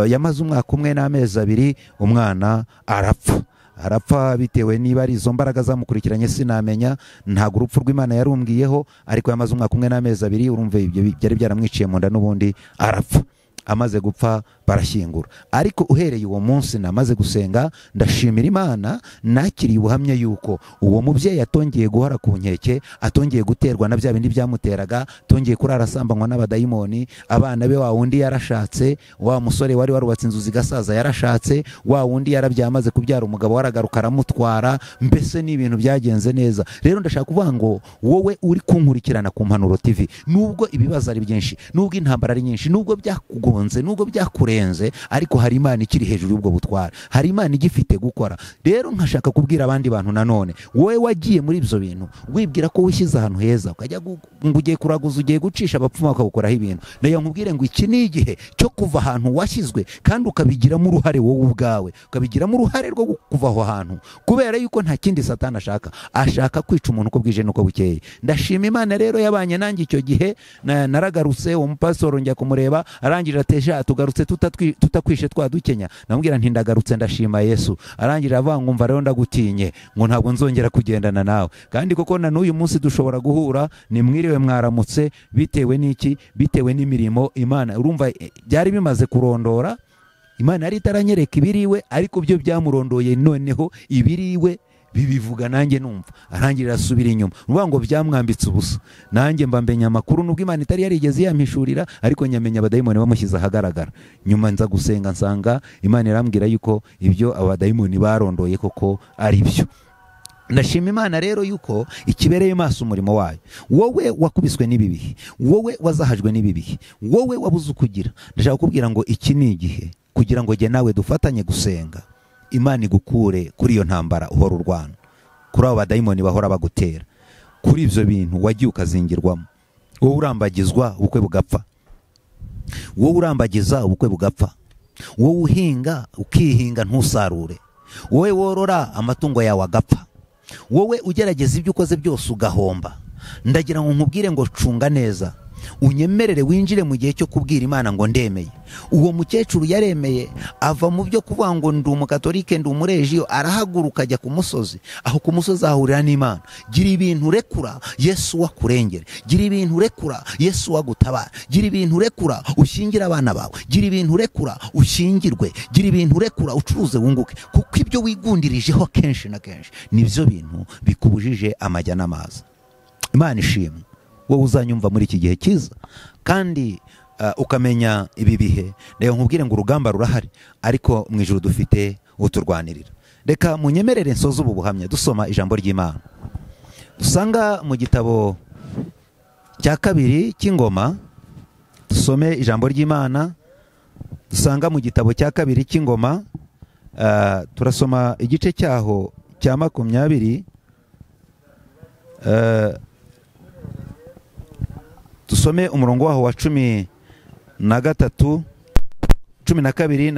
yamaze umwaka umwe n'amezi 2, umwana arapfa. Arapfa bitewe niba ari izo mbaraga zamukurikiranye sinamenya, ntago urupfu rw'Imana yarumbwiyeho, ariko yamaze umwaka umwe n'amezi 2, urumva ibyo byari byaramwiciye mu nda n'ubundi arapfa. Amaze gupfa barashyingura. Ariko uhereye uwo munsi namaze gusenga, ndashimira Imana, nakiriye ubuhamya yuko uwo mubyeyi atongeye guhora ku nkeke, atongeye guterwa na bya bindi byamuteraga, atongeye kurara asambanywa n'abadayimoni. Abana be, wa wundi yarashatse, wa musore wari warubatse inzu zigasaza yarashatse, wa wundi yarabyamaze kubyara umugabo waragaruka aramutwara. Mbese ni ibintu byagenze neza. Rero ndashaka kuvuga ngo wowe uri kunkurikirana ku Mpanuro TV, nubwo ibibazo ari byinshi, nubwo intambara ari nyinshi, nubwo byakugonze, nubwo byakurenze, ariko hari Imana ikiri hejuru y'ubwo butware, hari Imana igifite gukora. Rero nkashaka kubwira abandi bantu nanone, wowe wagiye muri ibyo bintu wibwira ko wishyize ahantu heza, ukajya ngo ugiye kuraguza, ugiye gucisha abapfumu bakagukoraho ibintu, nayo nkubwire ngo iki ni igihe cyo kuva ahantu washyizwe, kandi ukabigiramo uruhare wowe ubwawe, ukabigiramo uruhare rwo kuva aho hantu, kubera yuko nta kindi Satani ashaka, ashaka kwica umuntu uko bwije n'uko bukeye. Ndashima Imana rero yabanye nanjye icyo gihe. Naragarutse, uwo mupasitoro njya kumureba, arangije atesha tugarutse tutakwishe twadukenya. Namubwira nti ndagarutse, ndashima Yesu. Arangije avuga ngo umva rero ndagutinye, ngo ntabwo nzongera kugendana nawe. Kandi koko na n'uyu munsi dushobora guhura, ni mwiriwe mwaramutse, bitewe n'iki? Bitewe n'imirimo Imana. Urumva byari bimaze kurondora, Imana yari itaranyereka ibiriwe, ariko byo byamurondoye, noneho ibiriwe bibivuga nanjye numva. Arangirira asubira inyuma, uvuga ngo byamwambitse ubusa. Nanjye mba mbenya amakuru, nubwo Imana itari yarigeze yampishurira, ariko nyamenya abadayimoni bamushyize ahagaragara. Nyuma nza gusenga nsanga Imana irambwira yuko ibyo abadayimoni barondoye koko ari byo. Ndashima Imana rero yuko ikibereye maso umurimo wayo. Wowe wakubiswe n'ibibi, wowe wazahajwe n'ibibi, wowe wabuze ukugira, ndashaka kukubwira ngo iki ni igihe kugira ngo jye nawe dufatanye gusenga, Imana igukure kuri iyo ntambara uhora urwana, kuri abo badayimoni bahora bagutera, kuri ibyo bintu wagiye ukazingirwamo. Wowe urambagizwa ubukwe bugapfa, wowe urambagiza ubukwe bugapfa, wowe uhinga ukihinga ntusarure, wowe worora amatungo yawe agapfa, wowe ugerageza ibyo ukoze byose ugahomba. Ndagira ngo nkubwire ngo cunga neza, unyemerere winjire mu gihe cyo kubwira Imana ngo ndemeye. Uwo mukecuru yaremeye, ava mu byo kuvuga ngo ndi umukatolike, ndi umurejiyo, arahaguruka ajya ku musozi. Aho ku musozi ahurira n'Imana. Gira ibintu urekura, Yesu wakurengere. Gira ibintu urekura, Yesu wagutabara. Gira ibintu urekura, ushyingira abana bawe. Gira ibintu urekura, ushyingirwe. Gira ibintu urekura, ucuruze wunguke. Kuko ibyo wigundirijeho kenshi na kenshi nibyo bintu bikubujije amajya n'amazi. Imana ishimwe wowe uzanyumva muri iki gihe cyiza, kandi ukamenya ibi bihe. Reka nkubwire ngo urugamba rurahari, ariko mu ijuru dufite uturwanirira. Reka munyemerere nsoze ubu buhamya dusoma ijambo ry'Imana dusanga mu gitabo cya kabiri cy'Ingoma. Dusome ijambo ry'Imana dusanga mu gitabo cya kabiri cy'Ingoma, turasoma igice cyaho cya 20. Tusome umurongo waho wa 13, 12 na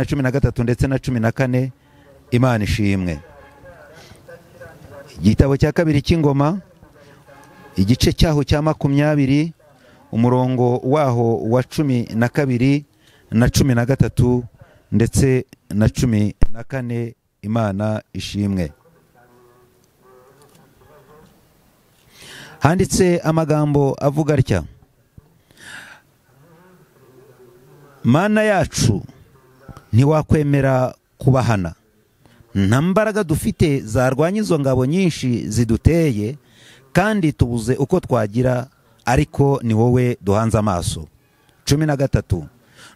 13 ndetse na 14. Imana ishimwe. Igitabo cya kabiri cy'Ingoma, igice cyaho cya 20, umurongo waho wa 12 na 13 ndetse na 14. Imana ishimwe. Handitse amagambo avuga atya: Mana yacu, ntiwakwemera kubahana, nta mbaraga dufite zarwanya izo ngabo nyinshi ziduteye, kandi tubuze uko twagira, ariko ni wowe duhanze amaso. 13.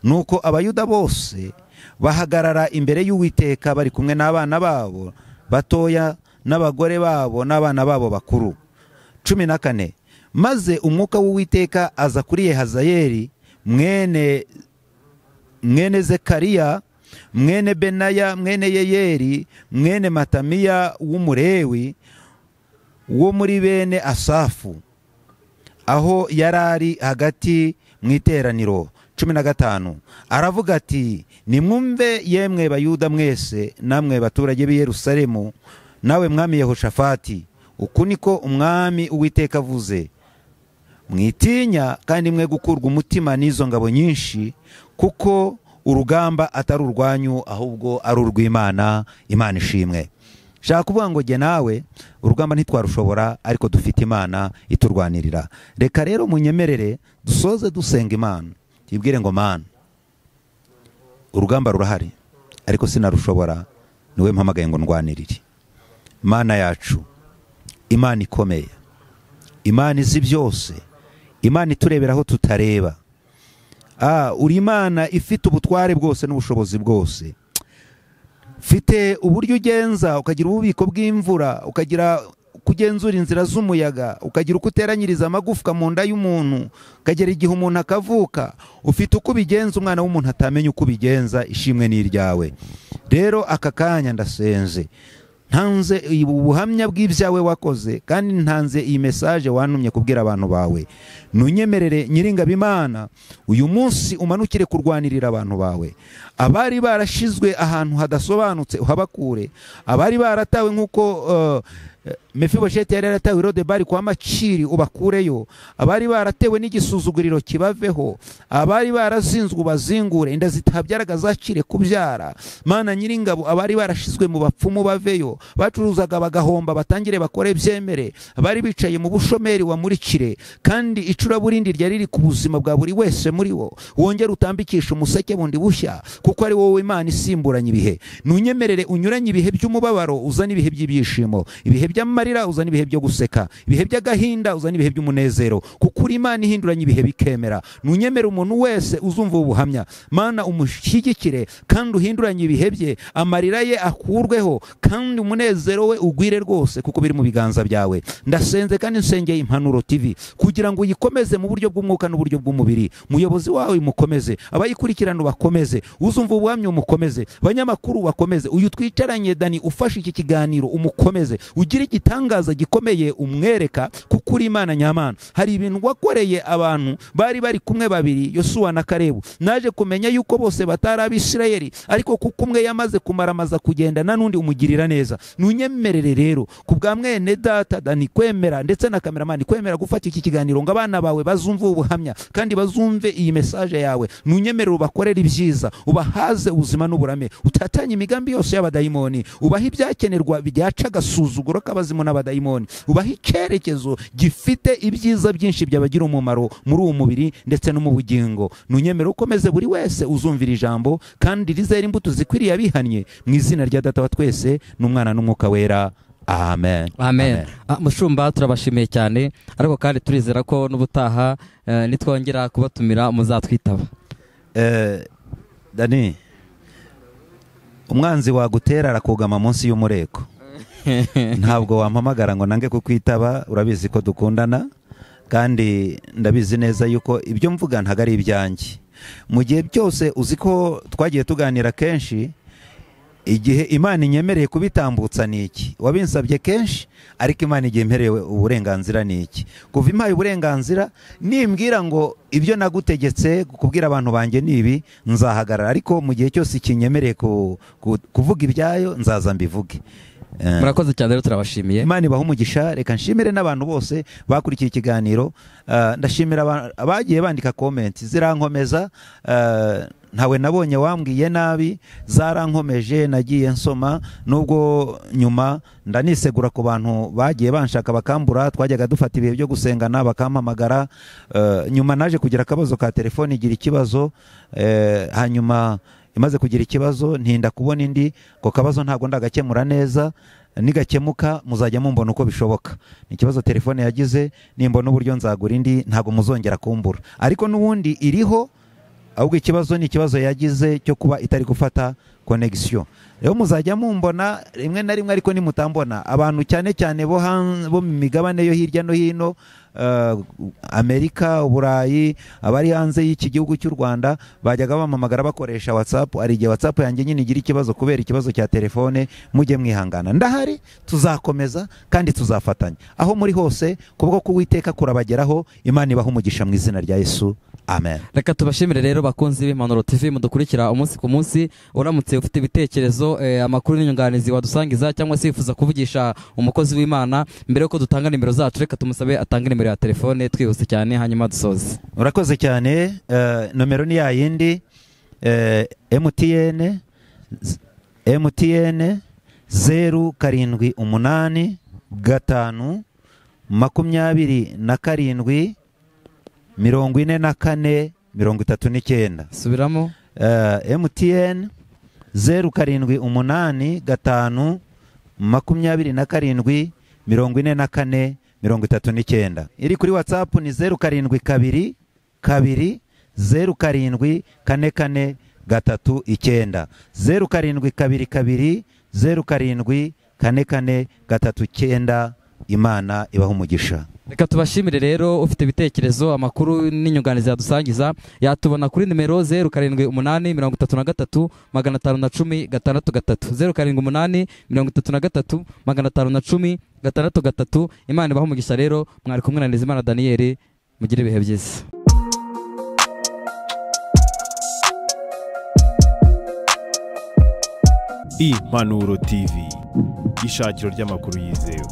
Nuko Abayuda bose bahagarara imbere y'Uwiteka bari kumwe n'abana babo batoya n'abagore babo n'abana babo bakuru. 14. Maze umwuka w'Uwiteka aza kuri Yehazayeli mwene Zekariya mwene Benaya mwene Yeyeri mwene Matamiya w'Umulewi wo muri bene Asafu, aho yarari hagati mu iteraniro. 15. Aravuga ati: nimwumve yemwe Bayuda mwese namwe baturage b'i Yerusalemu, nawe mwami Yehoshafati, uku niko umwami Uwiteka avuze: mwitinya kandi mwe gukurwa umutima n'izo ngabo nyinshi, kuko urugamba atari urwanyu ahubwo ari urw'Imana. Imana ishimwe. Shaka kuvuga ngo jye nawe urugamba ntitwarushobora, ariko dufite Imana iturwanirira. Reka rero munyemerere dusoze dusenga Imana, tibwire ngo Mana, Urugamba rurahari ariko sinarushobora, niwe mpamagaye ngo ndwanirire. Mana yacu, Imana ikomeye, Imana izi byose, Imana iturebera aho tutareba, uri Imana ifite ubutware bwose n'ubushobozi bwose. Mfite uburyo ugenza, ukagira ububiko bw'imvura, ukagira kugenzura inzira z'umuyaga, ukagira uko uteranyiriza amagufwa mu nda y'umuntu, ukagera igihe umuntu akavuka. Ufite uko ubigenza umwana w'umuntu atamenya uko ubigenza. Ishimwe ni iryawe. Rero aka kanya ndasenze, ntanze ubuhamya bw'ibyawe wakoze, kandi ntanze iyi message wantumye kubwira abantu bawe. Nunyemerere Nyiringabo Imana, uyu munsi umanukire kurwanirira abantu bawe. Abari barashizwe ahantu hadasobanutse uhabakure, abari baratawe nk'uko Mefibosheti yari yaratawe i Lodebari kwa Makiri ubakureyo, abari baratewe n'igisuzuguriro kibaveho, abari barazinzwe ubazingure, inda zitabyaraga zakire kubyara. Mana Nyiringabo, abari barashizwe mu bapfumu baveyo, bacuruzaga bagahomba batangire bakore byemere, abari bicaye mu bushomeri wamurikire, kandi icuraburindi ryari riri ku buzima bwa buri wese muri bo wongere utambikisha umuseke bundi bushya, kuko ari wowe Imana isimburanye ibihe. Nunyemerere unyuranye ibihe by'umubabaro uzane ibihe by'ibyishimo, ibihe by'amarira uzana ibihe byo guseka, ibihe by'agahinda uzana ibihe by'umunezero, kuko uri Imana ihinduranye ibihe bikemera. Nunyemere umuntu wese uzumva ubuhamya, Mana umushyigikire kandi uhinduranye ibihe bye, amarira ye akurweho kandi umunezero we ugwire rwose, kuko biri mu biganza byawe. Ndasenze kandi nsengeye Impanuro TV kugira ngo uyikomeze mu buryo bw'umwuka n'uburyo bw'umubiri. Muyobozi wawe umukomeze, abayikurikirana bakomeze, uzumva ubuhamya umukomeze, abanyamakuru bakomeze, uyu twicaranye Dani ufashe iki kiganiro umukomeze, ugire igitangaza gikomeye umwereka, kuko uri Imana nyamana. Hari ibintu wakoreye abantu bari bari kumwe babiri, Yosuwa na Kalebu. Naje kumenya yuko bose batari Abisirayeli, ariko kuko umwe yamaze kumaramaza kugenda na nundi umugirira neza. Nunyemerere rero kubwa mwene data Dani kwemera ndetse na kameramani kwemera gufata iki kiganiro ngo abana bawe bazumve ubuhamya kandi bazumve iyi message yawe. Nunyemerere ubakorere ibyiza, ubahaze ubuzima n'uburame, utatanye imigambi yose y'abadayimoni, ubahe ibyakenerwa byaca agasuzuguro k'abazimu n'abadayimoni, ubahe icyerekezo gifite ibyiza byinshi byabagira umumaro muri uwo mubiri ndetse no mu bugingo. Nunyemerere ukomeze buri wese uzumvira ijambo kandi rizera imbuto zikwiriye abihannye, mu izina rya Data wa twese n'Umwana n'Umwuka Wera. Amen. Amen. Mushumba, turabashimiye cyane, ariko kandi turizera ko n'ubutaha nitwongera kubatumira muzatwitaba. Dani, umwanzi wagutera arakugama munsi y'umureko. Ntabwo wampamagara ngo nange kukwitaba, urabizi ko dukundana kandi ndabizi neza yuko ibyo mvuga ntago ari ibyanjye. Mu gihe byose uzi ko twagiye tuganira kenshi, igihe Imana inyemereye kubitambutsa ni iki? Wabinsabye kenshi, ariko Imana igihe imperewe uburenganzira ni iki? Kuva impaye uburenganzira, nimbwira ngo ibyo nagutegetse kubwira abantu banjye ni ibi, nzahagarara, ariko mu gihe cyose ikinyemereye kuvuga ibyayo nzaza mbivuge. Murakoze cyane rero, turabashimiye. Imana ibahe umugisha. Reka nshimire n'abantu bose bakurikiye ikiganiro. Ndashimira abagiye bandika comment zirankomeza, ntawe nabonye wambwiye nabi, zarankomeje, nagiye nsoma, nubwo nyuma ndanisegura ku bantu bagiye banshaka bakambura, twajyaga dufata ibihe byo gusengana bakampamagara. Nyuma naje kugira akabazo ka telefone igira ikibazo, hanyuma imaze kugira ikibazo ntinda kubona indi, ko kabazo ntago ndagakemura neza, nigakemuka muzajya mumbona uko bishoboka. Ni ikibazo telefone yagize, nimbona uburyo nzagura indi ntago muzongera kumbura, ariko n'ubundi iriho, ahubwo ikibazo ni ikibazo yagize cyo kuba itari gufata connection. Rero muzajya mumbona rimwe na rimwe, ariko nimutambona abantu cyane cyane bo mu migabane yo hirya no hino, Amerika, Uburayi, abari hanze y'iki gihugu cy'u Rwanda bajyaga bamamagara bakoresha WhatsApp. Ari igihe WhatsApp yanjye nyine igira ikibazo kubera ikibazo cya telefone, mujye mwihangana. Ndahari, tuzakomeza kandi tuzafatanya aho muri hose, kubwo kuwiteka kurabageraho. Imana ibahe umugisha mu izina rya Yesu. Amen. Reka tubashimire rero bakunzi b'Impanuro TV mudukurikira umunsi ku munsi. Uramutse ufite ibitekerezo, amakuru n'inyunganizi wadusangiza, cyangwa se wifuza kuvugisha umukozi w'Imana, mbere yuko dutanga nimero zacu reka tumusabe atange nimero ya telefone twihuse cyane hanyuma dusoze. Urakoze cyane. Nomero ni ya yindi, MTN 0 7 8 5 27 44 39. Subiramo. MTN 0785 27 44 39. Iri kuri WhatsApp ni 072 2 07 44 39, 0722 07 44 39. Imana ibaha umugisha. Reka tubashimire rero. Ufite ibitekerezo, amakuru n'inyunganizi yadusangiza, yatubona kuri nimero 078 33 510 63, 078 33 510 63. Imana ibaha umugisha. Rero mwari kumwe na Nizimana Daniel, mugire ibihe byiza. Impanuro TV, ishakiro ry'amakuru yizewe.